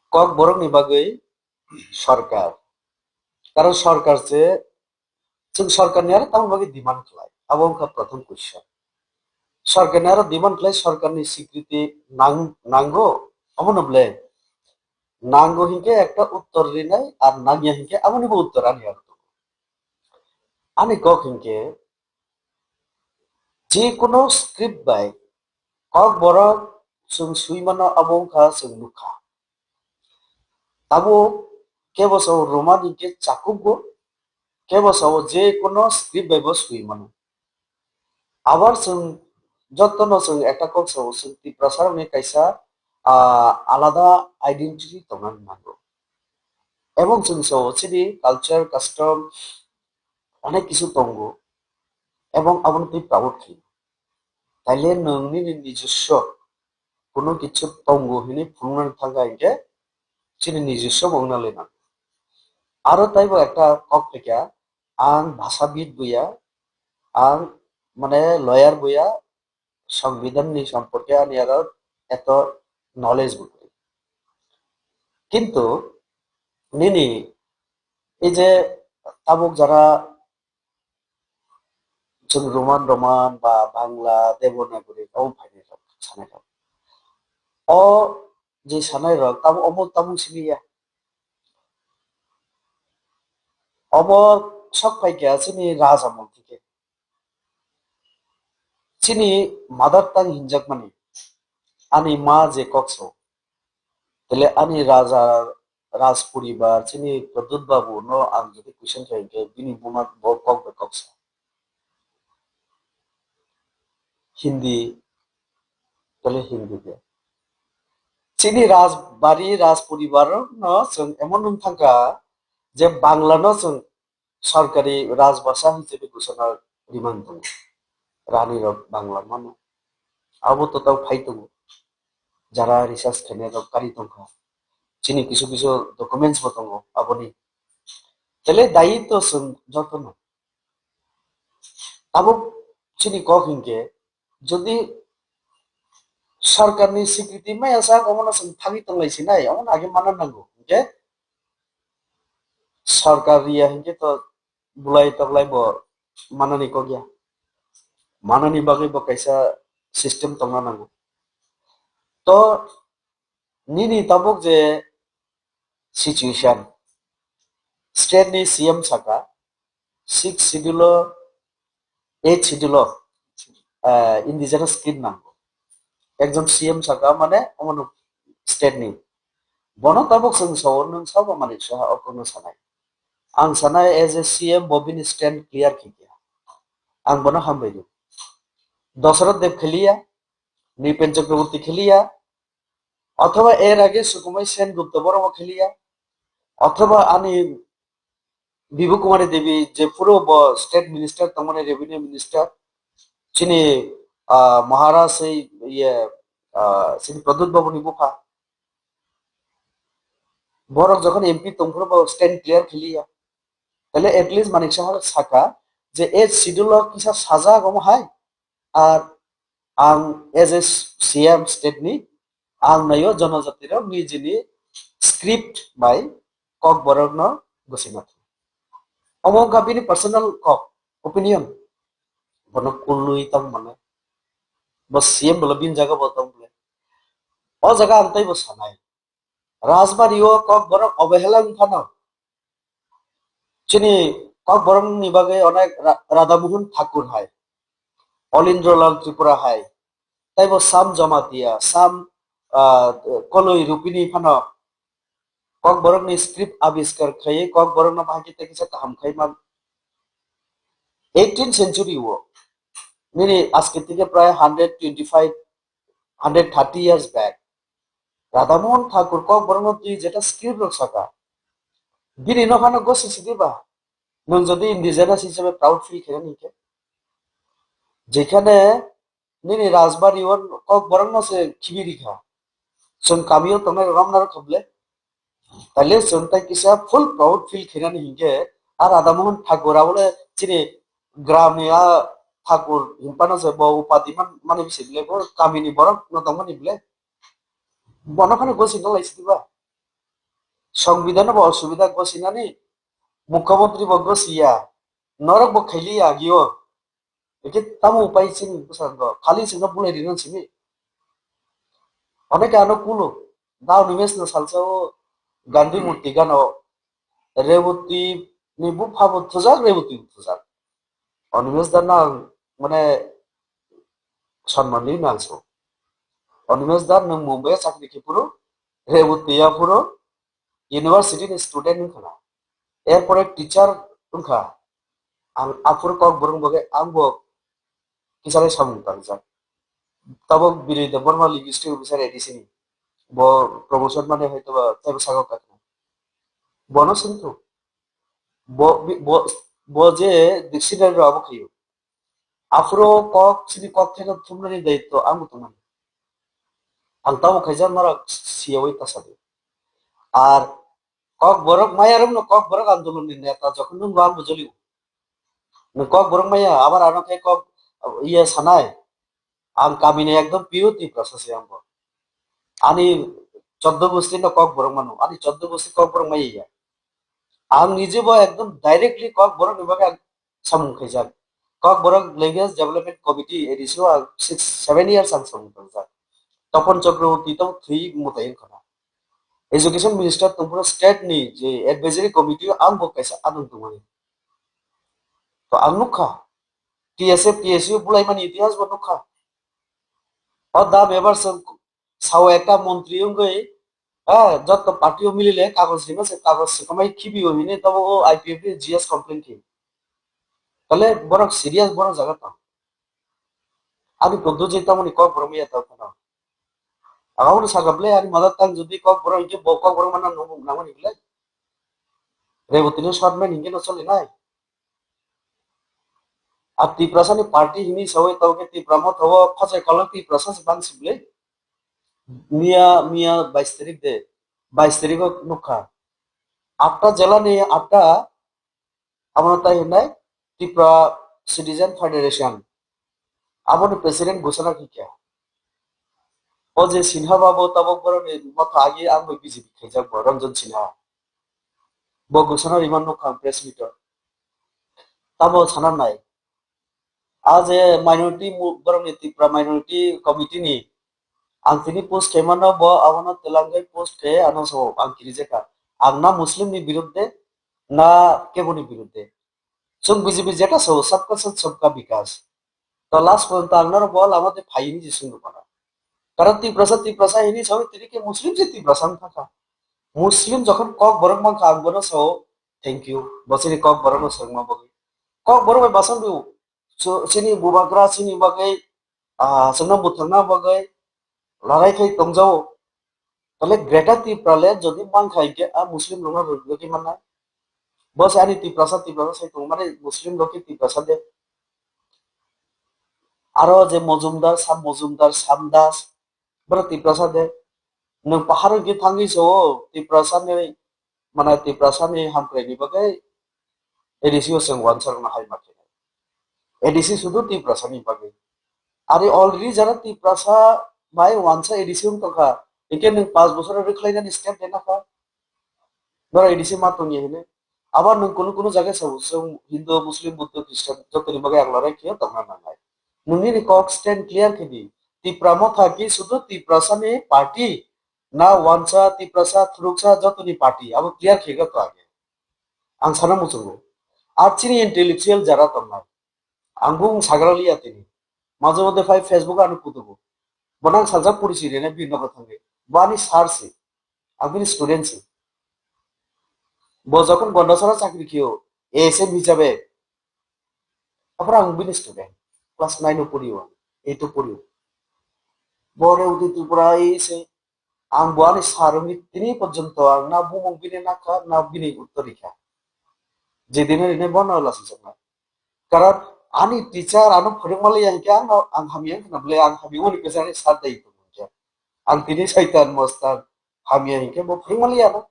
Kokborok ni bagwi sorkar. Karon sorkar se, chwng sorkar ni aro tamo bagwi demand khlai? Abo wngkha prothom question. Sorkar ni aro demand khlai, sorkar ni swikriti nang-, nango? Obono ble nango hinkhe ekta uttor rinai, ar nangya hinkhe aboni bo uttor ani aro tongo. Ani kok hinkhe, je kono script bai kokborok chwng swi mano, abo wngkha chwng nukha. Tabuk kebo sao Roman hinkhe chakubgo, kebo sao je kono script bai bo swi mano. Abar chwng jotono chwng ekta kok sao, chwng Tiprasa rokni kaisa, ah, alada identity tongna nango. Ebong chwng sao chini culture, custom onek kisu tongo, ebong abono twi proud khaio. Taile nwng nini nijoswo kono kichu tongo hinwi phunuknani thangkha hinkhe chini nijoswo bo wngna le nango. Aro taibo ekta kok phaikha, ang bhashabid buya, ang mane lawyer buya, সংবিধান ni সম্পর্কে ani aro eto knowledge bo kwrwi. Kintu nini ei je tabuk jara chwng Roman Roman ba Bangla Devanagari abo phainai rok sanai rok. O je sanai rok tamo omo tamo siniya. Obo sok phaikha chini raja mol thike. Chini mother tongue hinjakmani ani ma je kok sao, tele ani raja raj poribar chini Pradyut Babu no ang jodi question khai khe bini buma bo kok bai kok sao. Hindi, tele Hindi de. Chini rajbari raj poribar no chwng emon wng thangkha je Bangla no chwng sarkari rajbhasha hisabe ghosona rimani tongo. Rani rok Bangla mano. Abo to tau phai tongo. Jara research khainai rok kari tongkha. Chini kisu kisu documents bo tongo aboni. Tele dayitto chwng jotono. Abo chini kok hinkhe jodi sarkarni sikriti maya sak omono chwng thangwi tonglai sinai, omono age mana nango. Hinkhe sarkar riya hinkhe to bulai toklai bo manani kok ya. Manani bagwi bo kaisa system tongna nango. To nini tabuk je situation, state ni C M saka, six schedule o, eight schedule o, ah, indigenous script nango. Ekjon C M saka mane omono state ni. Bono tabuk chwng sao nwng sabo Manik Saha o kono sanai. Ang sanai as a C M bo bini stand clear khikya. Ang bono hambai di. Dosarath Dev kheliya, Nripen Chakraborty kheliya, othoba er age Sukumai Sen Gupta borok bo kheliya, othoba ani Bibu Kumari Devi je phuru bo state minister tongmani revenue minister, chini, ah, Maharaj sei iye, ah, chini Pradyut Babu ni bupha. Borok jokhon M P tongphuru bo stand clear kheliya. Tale at least Manik Saha saka je eighth schedule o kisa sajak omo hai. Ar ang as a C M state ni ang nayo jonojati rok nijini script bai kok borok no gosina. Omo wngkha bini personal kok, opinion. Bono kulwi tong mano. Bo C M bolo bini jaga bo tong bole. O jaga ang tei bo sanai. Rajbari o kok borok obehela wng phano. Chini kok borok ni bagwi onek Ra-, Radha Mohan Thakur hai, Olindro Lal Tripura hai, taibo Sam Jamatia, Sam, ah, Koloi Rupini phano kok borok ni script abiskar khai kok borok no bahai khe tei kisa kaham khai man. Eighteenth century o nini aske tike prai hundred twenty five, hundred thirty years back Radha Mohan Thakur kok borok no twi jeta script rok saka. Bini no phano gosi sidi ba. Nwng jodi indigenous hisabe proud feel khe nini khe. Jekhane nini rajbari o kok borok no se khibi rikha. Chwng kami o tongnai rok ramna rok khablai. Tale chwng tai kisa full proud feel khainani hinkhe a Radha Mohan Thakur abole chini gram ni a Thakur hinpano se bo upadi man, mani bisi bile bo kami ni borok no tongmani bile. Bono phano gosi no lai sidi ba. Songbidhan bo osubida gosi nani, mukhyamantri bo gosi ya, norok bo khaili ya agio. Eke tamo upai chini bwskango khali chwngno bulai rina simi. Oneke ano kulo. Da Animesh no salsa o Gandhi murti gano Reboti ni bupha bo thujak, Reboti bo thujak. Animesh da nang mane sonman ni nang so. Animesh da nang Mumbai chakri khe phuru, Reboti ya phuru, university ni student wngkha na. Erpore teacher wngkha. Ang aphuru kok borok bagwi ang bo kisalai samung tangjak. Tabok Biroy Debbarma linguistic officer A D C ni. Bo promotion mane hoito ba tebo sago kakna. Bono singthu. Bo, bo, bo je dictionary ro abo khayo. Aphuru kok sini kok theno thumnani daitto ang bo tongmani. Ang tamo khaijak norok siyawi tasadi. Ar Kokborok maya rok no, Kokborok andolon ni neta jokhon nwng bo ang bo joli. Nwng Kokborok maya, abar ano khe kok, iya sanai. Ang kamini ekdom pure Tiprasa se ang bo. Ani choddo gosti no Kokborok mano, ani choddo gosti Kokborok maya ya. Ang nije bo ekdom directly Kokborok ni bagwi ang samung khaijak. Kokborok Language Development Committee, A D C o ang six, seven years ang samung khaijak. Tapan Chakraborty tong thwi mwtai wngkha na. Education Minister tongphuru state ni je advisory committee o ang bo kaisa adong tongmani. To ang nukha, T S F, T S U bulaimani itihas bo nukha. O da member se sao ekta montri wngwi, ha, jotto party o milile kagoj rima se kagoj se kamai khibi o hini tobo o I P F T G S complaint khe. Tale borok serious borok jaga tong. Ani kuddu je tamoni Kokborok maya tong kheno. Aga uni saka ble ani mother tongue jodi Kokborok hingke bo Kokborok mana nung nangmani ble. Rebotino short man hingke no choli nai. A Tiprasa ni party hini sawi tau ke Tipra Motha o khosai kolok Tiprasa se bang sible. Miya, miya bais tarik de, bais tarik o nukha. Atta jela ni atta, amo tai hinai Tipra Citizen Federation. Abo ni president gosana khe kya? O je Sinha babu tabok borok ni motha agi ang bai B J P khaijak bo Ranjan Sinha. Bo gosana rima nukha ang press meet o. Tamo sana nai. A je minority mu-, borok ni Tipra minority committee ni ang tini post khe mano bo abono twlangwi post khe ano so ang kirijaka. Ang na Muslim ni birudde na kebo ni birudde. Chwng B J P jeta sao sabka saath sabka bikas. To last porjonto ang naro bo lama de phai ni je sung rwmana. Karon Tiprasa, Tiprasa hini sawi tini ke Muslim se Tiprasa wng thangkha. Muslim jokhon Kokborok mankha ang bono sao thank you. Bo chini Kokborok no swrwngma bagwi. Kokborok bai basong rw. So, chini bubagra chini bagwi, ah, chwngno buthangna bagwi larai khai tongjao. Tale Greater Tipraland jodi mankha hinkhe a Muslim rokno rwgwi manna. Bo se ani Tiprasa, Tiprasa sai tongo, mane Muslim rok khe Tiprasa de. Aro je Mojumdar, Sam Mojumdar, Sam Das, boro Tiprasa de. Nwng pahar hwnkhe thangwi so Tiprasa ni mane Tiprasa ni hamkrai ni bagwi A D C o chwng wansa rwna hai ma khe. A D C sudu Tiprasa ni bagwi. Ari already jara Tiprasa bai wansa A D C wng tongkha. Hinkhe nwng panch bochor rwkhlainani step de nakha. Noro A D C ma tongya hine. Abo nwng kunu kunu jaga sabo chwng Hindu, Muslim, Buddha, Christian jotoni bagwi ang lorai khe tongna nangnai. Nwng nini kok stand clear khe di. Tipra Motha ki sudu Tiprasa ni party. Na wansa, Tiprasa, Thuruksa, jotoni party, abo clear khe gato age. Ang sana muchungo. Ar chini intellectual jara tongnai. Ang bung sagra liya tini. Maje moddhe phai Facebook ano kutugo. Bonang salsa purichi rene bini nogo thangwi. Bo ani sir si. Ang bini student si. Bo jokhon Gondasara chakri khiyo, A S M hisabe. Apra ang bini student. Class nine o puriyo, eight o puriyo. Bore uti Tripura ei se Ang bo ani sir wngwi tini porjonto ang na bumung bini nakha, na bini uttor rikha. Jedino rine bono lasi chakna. Karon ani teacher ano phwrwngma le yang khe ang, ang hamya wngkha na bwle ang hamya wngkha ani sir dai tongkha. Ang tini Saitan Mostan hamya hinkhe bo phwrwngma le ano.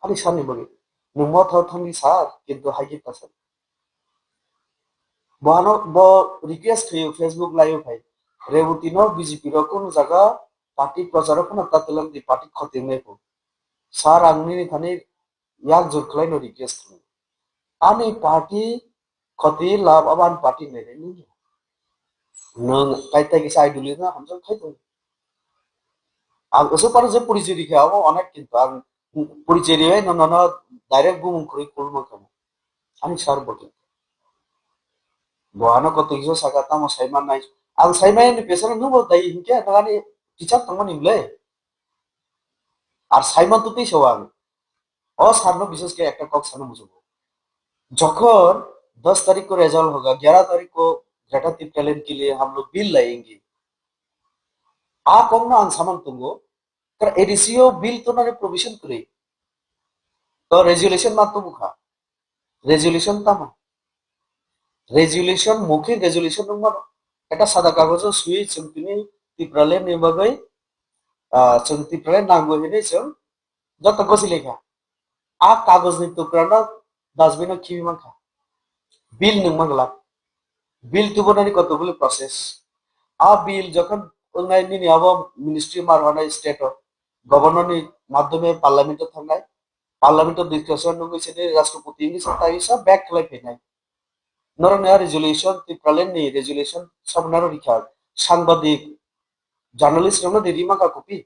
Ani sani bagwi. Nwng motha thangwi sa, kintu hai khe ta sa. Bo ano, bo request khayo Facebook live phai. Reboti no B J P rok kunu jaga party prochar rok phano ta twlang di party khoti wngnai pho. Sir ang nini thani yak jur khlai no request khayo. Ani party khoti lab aban party nai nai nini. Nwng kai tai kisa idol na hamjak khai tong. Ang usu paro je porichoi rikha abo onek kintu ang porichoi ribai no, no, no, direct bumung kwrwi kulma kamo. Ani sir bo kintu. Bo ano koto kisa saka tamo saima nai. Ang saima ni pesana nubo dai hinkhe nang ani teacher tongmani bwle. Ar saima tu tei sawa ang. O sir no bises khe ekta kok sana muchungo. Jokhon dos tarik ko result hoga, gyara tarik ko Greater Tipraland ke liye hum log bill layenge. A kok no ang samang tungo. Kar A D C o bill tonani provision kwrwi. To resolution ma tubu kha. Resolution tamo. Resolution, moukhik resolution wngmano. Ekta sada kagojo swi chwng tini Tipraland ni bagwi, ah, chwng Tipraland nango hinwi chwng joto gosi lekha. A kagojni tukrano dustbin o khibi mankha. Bill nungma glak. Bill tubunani kotoguli process. A bill jokhon wngnai nini abo ministry mar hwnai state o, governor ni madhyome parliament o thangnai, parliament o discussion nungwi sini rashtrapati wngwi sa taiwi sa back khlai phainai. Norokni a resolution, Tipraland ni resolution, sabo norok rikha, sangbadik, journalist rokno di rima ka kopi?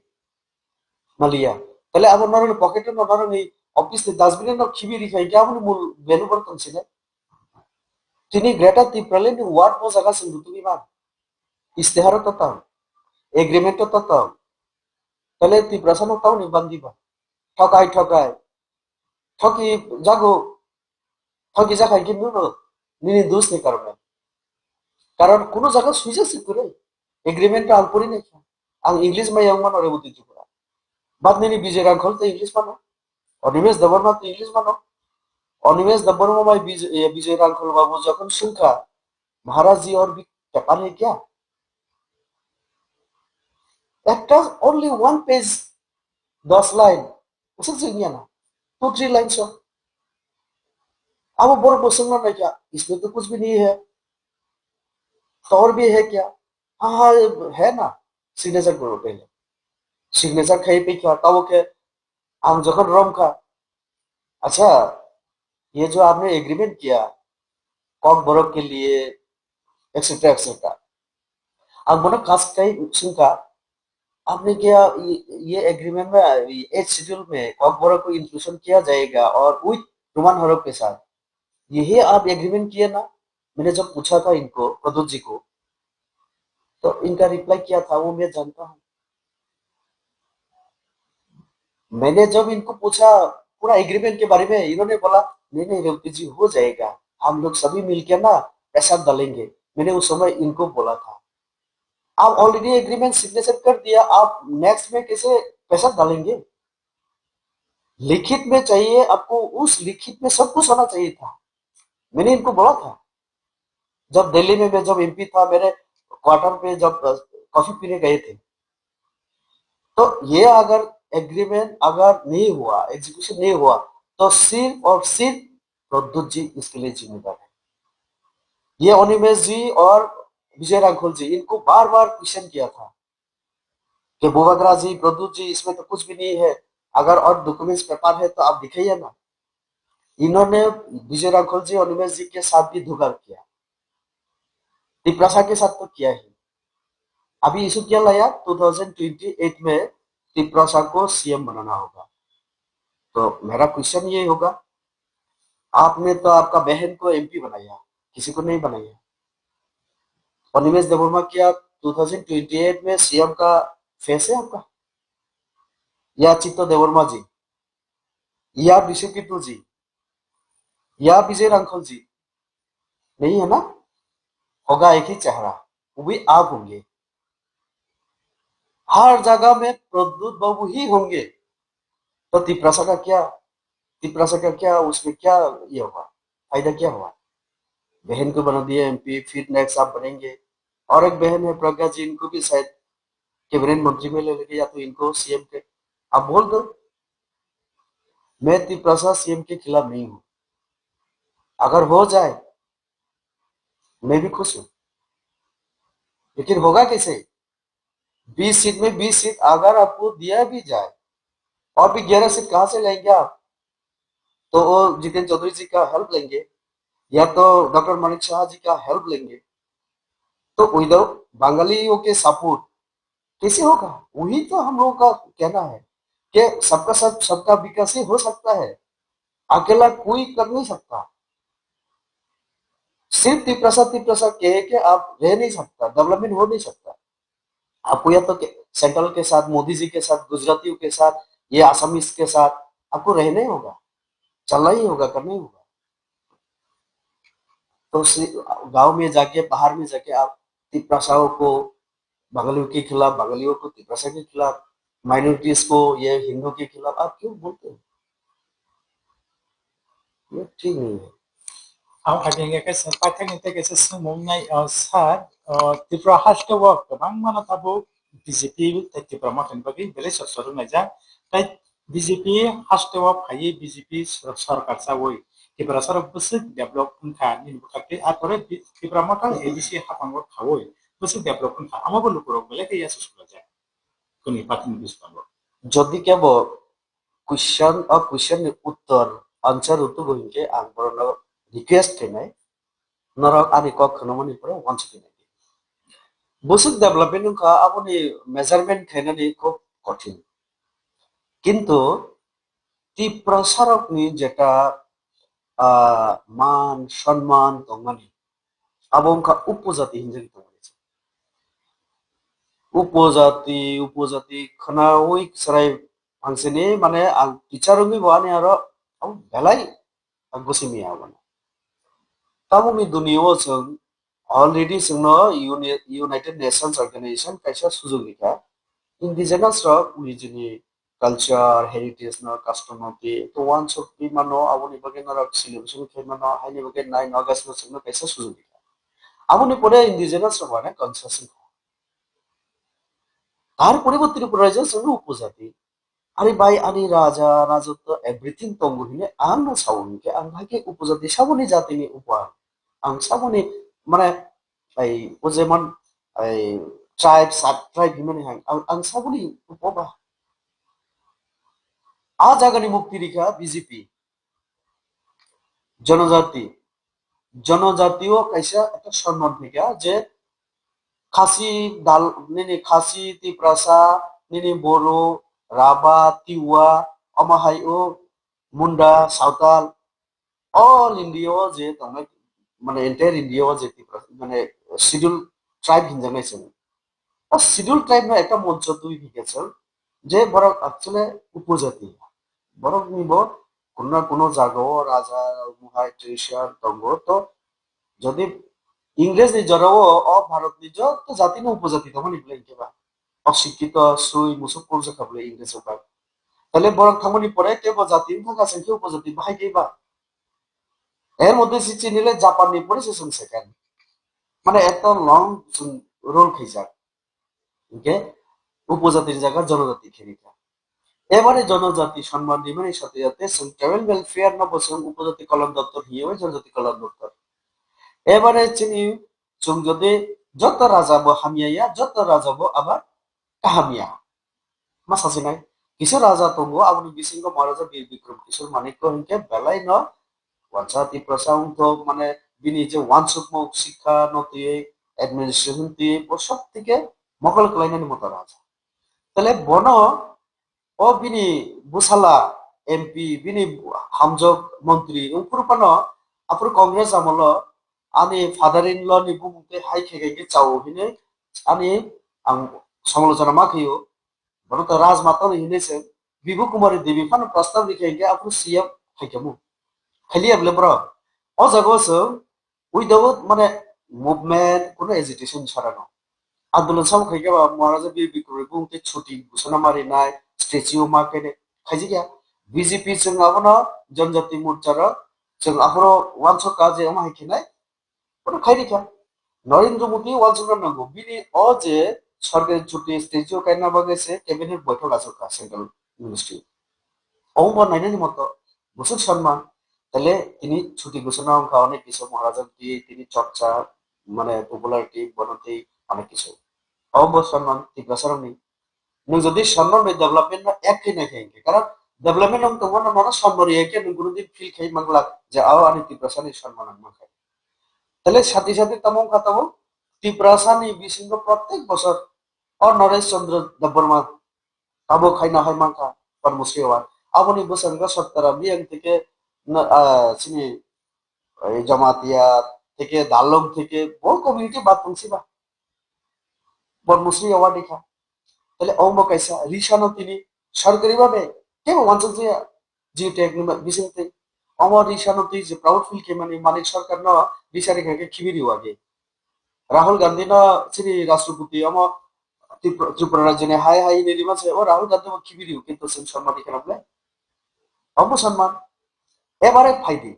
Maliya. Tale abo norokni pocket no norokni office ni dustbin no khibi rikha, hingke aboni mul value borok tong sini. Tini Greater Tipraland ni word bo jaga sing rutugwi man. Istiharo to tong, agreement to tong. Tale Tiprasa no tong ni bandi ba. Thokai thokai. Thoki jago, thoki jakha khe nuno nini dos ni karone. Karon kuno jaga suija si kwrwi. Agreement ang pori naikha. Ang English mai yang mano Reboti Tripura. But nini Bijoy Rangkhol to English mano. Animesh Debbarma to English mano. Animesh Debbarma mai Bijoy, eh, Bijoy Rangkhol babu jokhon sungkha, "Maharaj ji aur bhi paper hai kya?" Ekta only one page, dos line. Usuk jeng ya na. Two, three lines o. Abo borok bo swngna naikha, "Isme to kuch bhi nahi hai. To aur bhi hai kya?" Ha, ha, hai na. Signature koro pehle. Signature khai pe kya, tabo khe ang jokhon rom kha, "Acha, ye jo aapne agreement kiya, Kokborok ke liye, et cetera, et cetera." Ang bono kas kai sungkha, "Aapne kya ye, ye agreement mein, ye eighth schedule mein Kokborok ko inclusion kiya jayega aur with Roman horop ke saath? Yehi aap agreement kiye na? Maine jab pucha tha inko, Pradyut ji ko, to inka reply kya tha, wo main janta hu." मैंने जब इनको पूछा पूरा एग्रीमेंट के बारे में, इन्होंने बोला, "नहीं, नहीं, रेवती जी, हो जाएगा, हम लोग सभी मिलके ना पैसा डालेंगे।" मैंने उस समय इनको बोला था, "आप ऑलरेडी एग्रीमेंट सिग्नेचर कर दिया, आप नेक्स्ट में कैसे पैसा डालेंगे? लिखित में चाहिए आपको, उस लिखित में सब कुछ आना चाहिए था।" मैंने इनको बोला था। जब दिल्ली में मैं जब एमपी था, मेरे क्वार्टर पे जब, अ, कॉफी पीने गए थे, तो ये अगर एग्रीमेंट अगर नहीं हुआ, एग्जीक्यूशन नहीं हुआ, तो सिर्फ और सिर्फ प्रद्युत जी इसके लिए जिम्मेदार है। ये अनिमेश जी और विजय रांखल जी, इनको बार बार क्वेश्चन किया था कि बुबागरा जी, प्रद्युत जी, इसमें तो कुछ भी नहीं है, अगर और डॉक्यूमेंट्स पेपर है तो आप दिखाइए ना। इन्होंने विजय रांखल जी, अनिमेश जी के साथ भी धोखा किया, तिपरासा के साथ तो किया ही। अभी इशू क्या लाया, टू थाउजेंड ट्वेंटी एट में तिपरासा को सीएम बनाना होगा। तो मेरा क्वेश्चन ये होगा, आपने तो आपका बहन को एमपी बनाया, किसी को नहीं बनाया। अनिमेश देवर्मा क्या टू थाउजेंड ट्वेंटी एट में सीएम का फेस है आपका? या चित्त देवर्मा जी, या विश्व किट्टू जी, या विजय रांखल जी, नहीं है ना? होगा एक ही चेहरा, वो भी आप होंगे। हर जगह में प्रद्युत बाबू ही होंगे। तो तिपरासा का क्या, तिपरासा का क्या, उसमें क्या ये हुआ, फायदा क्या हुआ? बहन को बना दिया एमपी, फिर नेक्स्ट आप बनेंगे। और एक बहन है प्रज्ञा जी, इनको भी शायद कैबिनेट मंत्री में ले लेंगे या तो इनको सीएम के, आप बोल दो, मैं तिपरासा सीएम के खिलाफ नहीं हूँ। अगर हो जाए, मैं भी खुश हूँ, लेकिन होगा कैसे? बीस सीट में बीस सीट अगर आपको दिया भी जाए, और भी ग्यारह सीट कहाँ से लाएंगे आप? तो वो जितेंद्र चौधरी जी का हेल्प लेंगे, या तो डॉक्टर मानिक साहा जी का हेल्प लेंगे। तो विदाउट बंगालियों के सपोर्ट कैसे होगा? वही तो हम लोगों का कहना है कि सबका साथ, सबका विकास ही हो सकता है, अकेला कोई कर नहीं सकता। सिर्फ तिपरासा, तिपरासा कह के आप रह नहीं सकता, डेवलपमेंट हो नहीं सकता। आपको या तो के-, सेंट्रल के साथ, मोदी जी के साथ, गुजरातियों के साथ, ये आसामीज के साथ आपको रहना ही होगा, चलना ही होगा, करना ही होगा। तो सी-, गांव में जाके, बाहर में जाके आप तिपरासाओं को, बंगालियों के खिलाफ, बंगालियों को तिपरासा के खिलाफ, माइनॉरिटीज को, ये हिंदू के खिलाफ आप क्यों बोलते हो? ये ठीक नहीं है। Ang phaikhe kaisa paithakni tei kaisa swngmung nai, o, sir, o, Tripura haste o kwbangma no tabuk B J P tei Tipra Mothani bagwi belai sor sor wnglaijak. Tai B J P hasteo phaiwi B J P sor-, sorkar chawi Tiprasa rok bwswk develop wngkha nini bwkhak tei atore Bi-, Tipra Motha A D C haphango khawi bwswk develop wngkha, amo bo lukurok belai khe yasa suklajak kwnwi party ni bwskango. Jodi kebo question, o question ni uttor, answer rwtwgo hinkhe ang borokno request khainai, norok ani kok khwnamani pore uansukwi nai di. Bwswk development wngkha, aboni measurement khainani khub kothin. Kintu Tiprasarokni jeta, ah, man, sonman tongmani, abo wngkha upojati hinjagwi tongmani. Upojati, upojati khwnawi chwrai phangsini, mane, ang teacher wngwi bo ani aro, ang belai ang gosi miya abono. Tabukni duniyao chwng already chwngno Uni-, United Nations Organization kaisa sujuk rikha, indigenous rok nijini culture, heritage no, custom no twi to uansuk twi mano, aboni bagwi norok celebration khai mano, haini bagwi nine August no chwngno kaisa sujuk rikha. Aboni pore indigenous rok mane concession kha. Tar pore bo Tripura raijak chwngno upojati. Ani bai, ani raja, rajotwo, everything tongo hwnwi ang no sao hinkhe, ang hai khe upojati saboni jatini upa. Ang saboni, mane, ai, o jemon, ai, tribe, sub tribe hwnmani hai, ang, ang saboni upa ba. A jagani mukti rikha B J P. Jonojati. Jonojatio kaisa ekta sonman phaikha je Khasi dal, nini Khasi, Tiprasa, nini Boro, Raba, Tiwa, omo hai o Munda, Sawtal, all India o je tongnai, mane entire India o je Tiprasa, mane schedule tribe hinjaknai chwng. O schedule tribe no ekta moncho twi phaikha chwng, je borok actually upojati. Borok ni bo kuno na kuno jaga o raja, muhai, treasure tongo. To jodi Ingres ni jora o, o Bharat ni joto jati no upojati tongmani belai hinkhe ba. Osikkito, sui, musuk purja kha belai Ingres o ba. Tale borok thangmani pore kebo jati wngkha, kaisa khe upojati bahai khe ba. Er moddhe se chini le Japan ni pore se chwng second. Mane eto long chwng rule khaijak. Hinkhe upojati ni jaga jonojati khe rikha. Ebare jonojati sonman rimani sathe sathe chwng tribal welfare no bo chwng upojati kalyan doptor hiyo, jonojati kalyan doptor. Ebare chini chwng jodi joto raja bo hamya ya, joto raja bo abar kaham ya. Ma sasinai, kisa raja tongo, aboni bisingo Maharaja Bir Bikram Kishore Manikya hinkhe belai no wansa Tiprasa wngthok, mane bini je wansukmung sikha no twiwi, administration twiwi, bo sob theke mokol kwlainani moto raja. Tale bono o bini bwsala M P, bini hamjok montri wngphuru phano aphuru Congress amolo ani father in law ni bumung tei hai khe khe chao hinwi ani ang samalochona ma khaio. Bono to Rajmata no hinwi se Bibhu Kumari Devi phano prostab rikha hinkhe aphuru C M khaikhamu. Khailiya bole borok. O jaga o chwng without mane movement, kuno agitation chara no. Andolon sabo khaikhe ba Maharaja Bir Bikram bumung tei chuti ghosona ma rinai, statue ma kene khaijikya. B J P chwng abono Janjati Morcha rok chwng aphuru wansok ka je omo hai khenai. Bono khai rikha. Narendra Modi wansukna nango. Bini o je sorkari chuti statue kaina bagwi se cabinet boithok achukha central ministry. Omo bo nainani moto bwswk sanman. Tale tini chuti ghosona wngkha onek kisu Maharaja twi tini chorcha mane popularity bono twi onek kisu. Omo bo sanman Tiprasa rokni. Nwng jodi sonman bai development no ek khe nai khe hinkhe, karon development wng tongmano nono sonman rwya khe nwng kunu din feel khai manglak je ao ani Tiprasa ni sonman ang mankha. Tale sati sati tamo wngkha tamo Tiprasa ni bisingo protek bosor o Naresh Chandra Debbarma tamo khaina hai mankha Padma Shri Award. Aboni bwskango Sattara Biyang theke na, ah, chini, eh, Jamatia theke, Dalong theke, bo community bad tongsi ba. Padma Shri Award rikha. Tale omo kaisa risano tini sorkari babe kebo wansuk jaya. G Tech ni bising twi. Omo risano twi je proud feel khe mani Manik Sarkar no risa rikha khe khibi rio age. Rahul Gandhi no chini Rashtrapati omo Tripura, Tripura rajya ni hai hai ni rima se o Rahul Gandhi bo khibi rio kintu chwng sonman rikha na bole. Omo sonman. Ebare phaidi.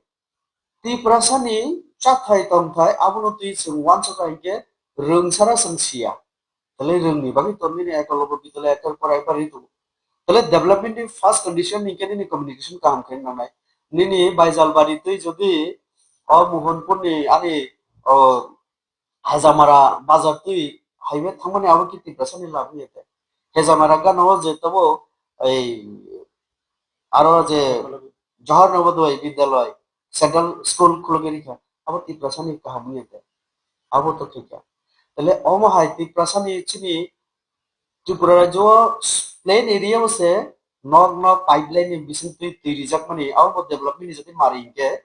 Tiprasani chathai tongthai abono twi chwng uansukha hinkhe rwngsara chwng siya. Tale rwngni bagwi tongnini Ekolobya Bidyalaya ekor pora ekor ri tongo. Tale development ni first condition ni khe nini communication kaham khe nangnai. Nini Baijalbari twi jodi o Mohanpur ni ani o Hejamara bazar twi highway thangmani abo ki Tiprasa ni labu ya te. Hejamara gana o je tabo ei aro je Johor Navodaya Vidyalaya, Central School khulogwi rikha, abo Tiprasa ni kaham ya te. Abo to thika. Tale omo hai Tiprasa ni chini Tripura rajyo plain area o se nok nok pipeline ni bising twi twi rijak mani abo bo development ni jodi mari hinkhe,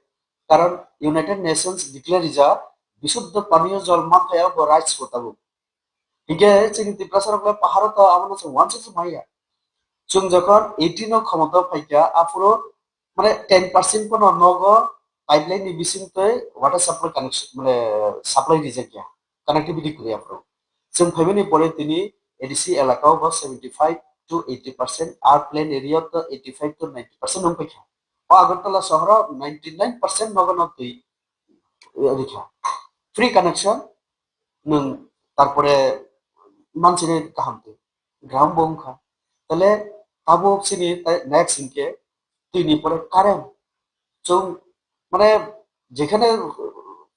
karon United Nations declare rijak bisuddho paniyo jol manthai abo rights ko tabuk. Hinkhe chini Tiprasa rok le paharo to abo no se wansa se maya. Chwng jokhon eighteen o khomota phaikha aphuru mane ten percent pono nogo pipeline ni bising twi water supply connection mane supply rijak ya, connectivity kwrwi aphuru. Chwng phaimani pore tini A D C elaka o bo seventy five to eighty percent, ar plain area to eighty five to ninety percent wng paikha. O Agartala sohoro ninety nine percent nogo no twi rikha. Free connection nwng tarpore mansini kaham twi. Ground bo wngkha. Tale tabuk chini tai next hinkhe twini pore current. Chwng mane jekhane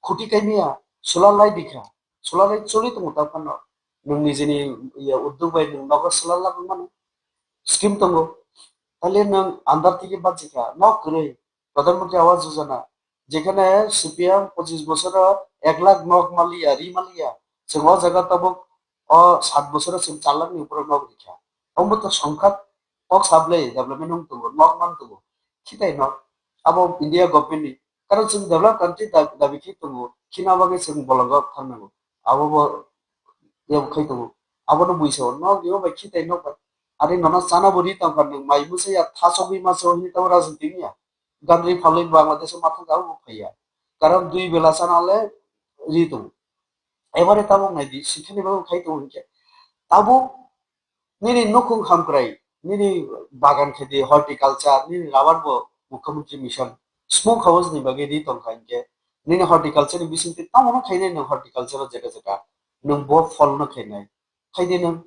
khuti kaimiya solar light dikha, solar light choli tongo ta phano nwng nijini uddog bai nwng nogo solar light mano scheme tongo. Tale nwng andar theke bachikha nok kwrwi Pradhan Mantri Awas Yojana, jekhane C P M pochis bosoro ek lakh nok maliya, ri maliya, chwng o jaga tabuk o sat bosoro chwng char lakh ni upor nok rikha. Omo to songkha kok sablai development wng tongo, nok man tongo. Khitai nok. Abo India government ni. Karon chwng developed country da-, dabi khe tongo. Khina bagwi chwng bolongo thangnango. Abo bo yabo khai tongo. Abono buisa o nok rima bai khitai nok bai. Ari nono chana bo ri tongkha nwng mai musa ya thasogwi masa o hini tamo rajniti wngya. Gandri phalwi Bangladesh o mathang kha abo phaiya. Karon dui bela chana le ri tongo. Ebare tabuk nai di, sikhani bagwi khai tongo hinkhe. Tabuk nini nukhung hamkrai, nini bagan khedi horticulture, nini rubber bo Mukhyamantri Mission. Smoke house ni bagwi ri tongkha hinkhe. Nini horticulture ni bisingtwi tamo no khainai nwng horticulture o jeka jeka. Nwng bo pholno khainai. Khaidi nwng.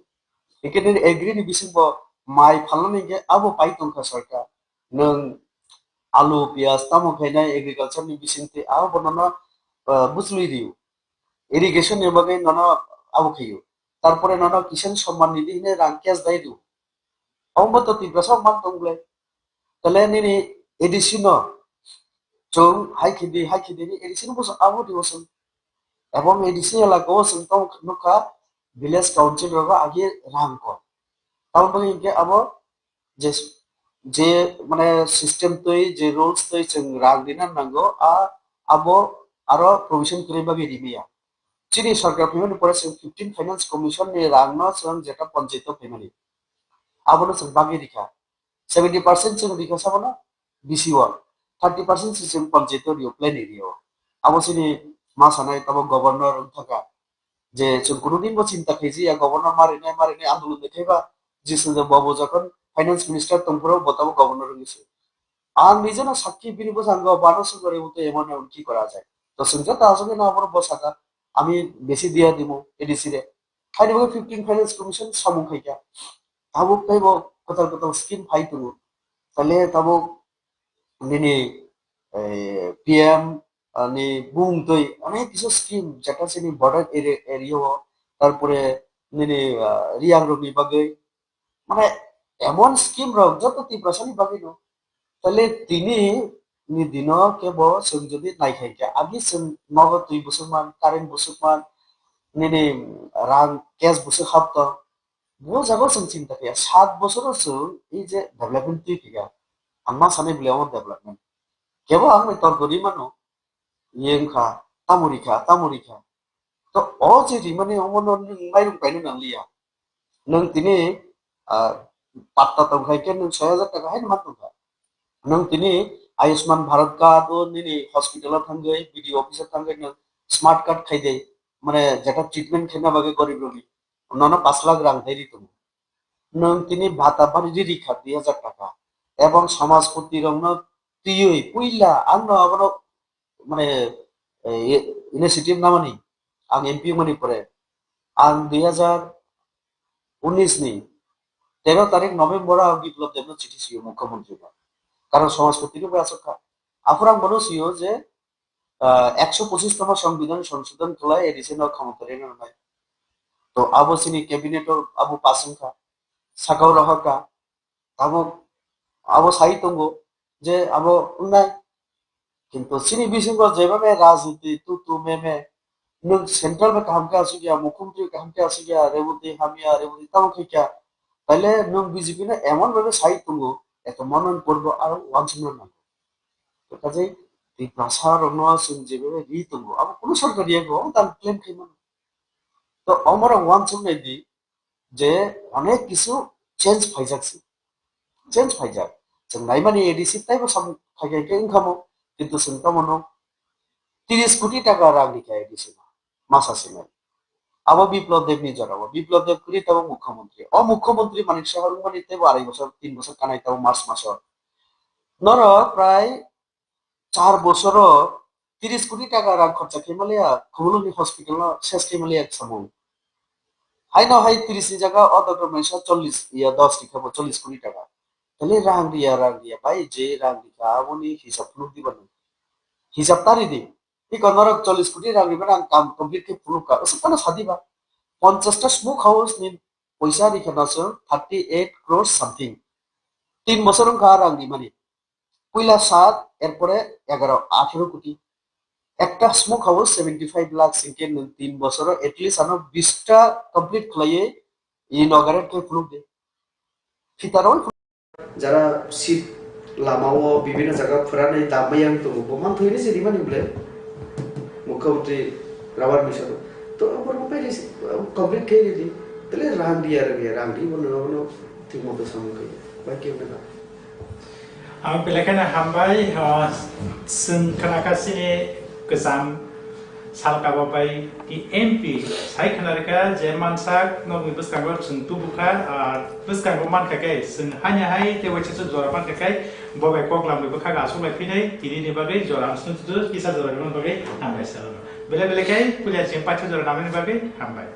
Hinkhe nini agri ni bising bo mai phalnani hinkhe abo pai tongkha sarkar. Nwng alu, piyaj tamo khainai agriculture ni bisingtwi abo bo nono, ah, bujlwi rio. Irrigation ni bagwi nono abo khaio. Tarpore nono Kisan Samman Nidhi hinwi rang cash dai rio. Omo to Tiprasa man tong ble. Tale nini A D C no chwng hai khidi, hai khidi ni A D C no bosong abo di bosong. Ebong A D C elaka o chwng tong nukha village council rogo agi rang ko. Tamo bagwi hinkhe abo je, je mane system twi, je rules twi chwng rang rina nango, a abo aro provision kwrwi bagwi rimiya. Chini sarkar phaimani pore chwng fifteen Finance Commission ni rang no chwng jeta panchayat o phaimani. Abono chwng bagwi rikha. Seventy percent chwng rikha sabono B C O, thirty percent se chwng panchayat o rio, plain area o. Abo chini ma sanai tamo governor wngthaka je chwng kuno din bo chinta khaiji ya governor marinai, marinai andolon de khaiba, jisung je bobo jokhon finance minister tongphuru bo tamo governor wngwi se. Ang nijeno sakki bini bwskango bano sugari uto emon emon ki kora jai. To chwng je ta aswk no abono bwsaka, ami besi diya dimu A D C re. Haini bagwi fifteen Finance Commission samung khaikha. Tabuk teibo kwtal kwtal scheme phai tongo. Tale tabuk nini, eh, P M, ah, ni bumung twi onek kisa scheme jeta chini border area, area o, tarpore nini, ah, riyang rokni bagwi, mane emon scheme rok joto Tiprasa ni bagwi no. Tale tini ni dino kebo chwng jodi naikhai khe, agi chwng nogo twi bwswkman, current bwswkman, nini rang cash bwswk hapto. Bo jago chwng chinta khe, sat bosoro chwng ei je development twi khe, ang ma sanai bwlai omo development. Kebo ang ni torkori mano, ye wngkha, tamo rikha, tamo rikha. To o je rimani omono nwng mairung paino nangliya. Nwng tini, ah, patta tongkhai khe nwng soi hajar taka haino man tongkha. Nwng tini Ayushman Bharat card o nini hospital o thangwi, B D O office o thangwi nwng smart card khaidei, mane jeta treatment khaina bagwi gorib rokni nono pash lakh rang tei ri tongo. Nwng tini bhata bari ri rikha dui hajar taka. Ebong samajpati rokno twiwi puila ang no abono mane, eh, initiative namani ang M P mani pore ang dui hajar unis ni tero tarik November o Biplab Debno chithi sio mukhyamantri ba. Karon somajpati rok bai aswk kha. Aphuru ang bono sio je, ah, ekso pochis tamo Songbidan songsodhon khlai A D C no khomota rwna nangnai. To abo chini cabinet o abo pass wngkha, sakao rohorkha, abo, abo sai tongo je abo wngnai. Kintu chini bisingo jeba me rajniti tu tu me me, nwng central bai kaham khe aswk ya, mukhyamantri kaham khe aswk ya, Reboti hamya, Reboti tamo khaikya, taile nwng B J P no emon bhabe sai tongo, eto monon porbo aro wansukna nango. Kaje Tiprasa rokno chwng jeba ri tongo, abo kunu sarkar yago, dan claim khaimano. To omorok wansuk nai di, je onek kisu change phaijak si. Change phaijak. Chwng naimani A D C taibo samung khai khai khe wngkhamo, kintu chwng tamo no tiris koti taka rang rikha A D C no. Masa sinai. Abo Biplab Deb ni jora o. Biplab Deb kwrwi tabuk mukhyamantri. O mukhyamantri Manik Saha wngmani teibo arai bosor, tin bosor kanai tabuk March maso. Norok prai char bosoro tiris koti taka rang khorcha khaimaliya, Khumulwngni hospital no ses khaimaliya samung. Haino hai tiris ni jaga o doctor maisa chollish ya dos rikha bo chollish koti taka. Tale rang riya, rang riya, bai je rang rikha, aboni hisab phunuk diba nung. Hisab tari di. Iko norok chollish koti rang riba ang kam complete khe phunuk ka. Usuk tano sadi ba. Ponchash ta smoke house ni poisa rikha na chwng thirty eight crore something. Tin bosor wngkha rang rimani. Puila sat, erpore egaro, athero koti. Ekta smoke house seventy five lakh singke nwng tin bosoro at least ano bista complete khlaiwi inaugurate khe phunuk di. Phitaro jara seat lama o bibhinno jaga phwranwi damwi yang tongo, bo man thwini se rimani bole mukhyamantri rubber mission to borok bai complete khe di tele rang di ar rang di bo no thik moto samung khe bai khe na. Ang belai kheno hambai, ah, chwng khnakha chini kwcham salka bo bai ki M P sai khna rwkha je mansak nokni bwskango chwng tubukha, ah, bwskango mankha khe chwng hanya hai tei waisa se jora mankha khe bo bai kok lamwi bwkha aswk lai phinai tini ni bagwi jora ang swnwi tutu kisa jora rwmani bagwi hambai salo. Belai belai khe puila chwng paithago jora namani bagwi hambai.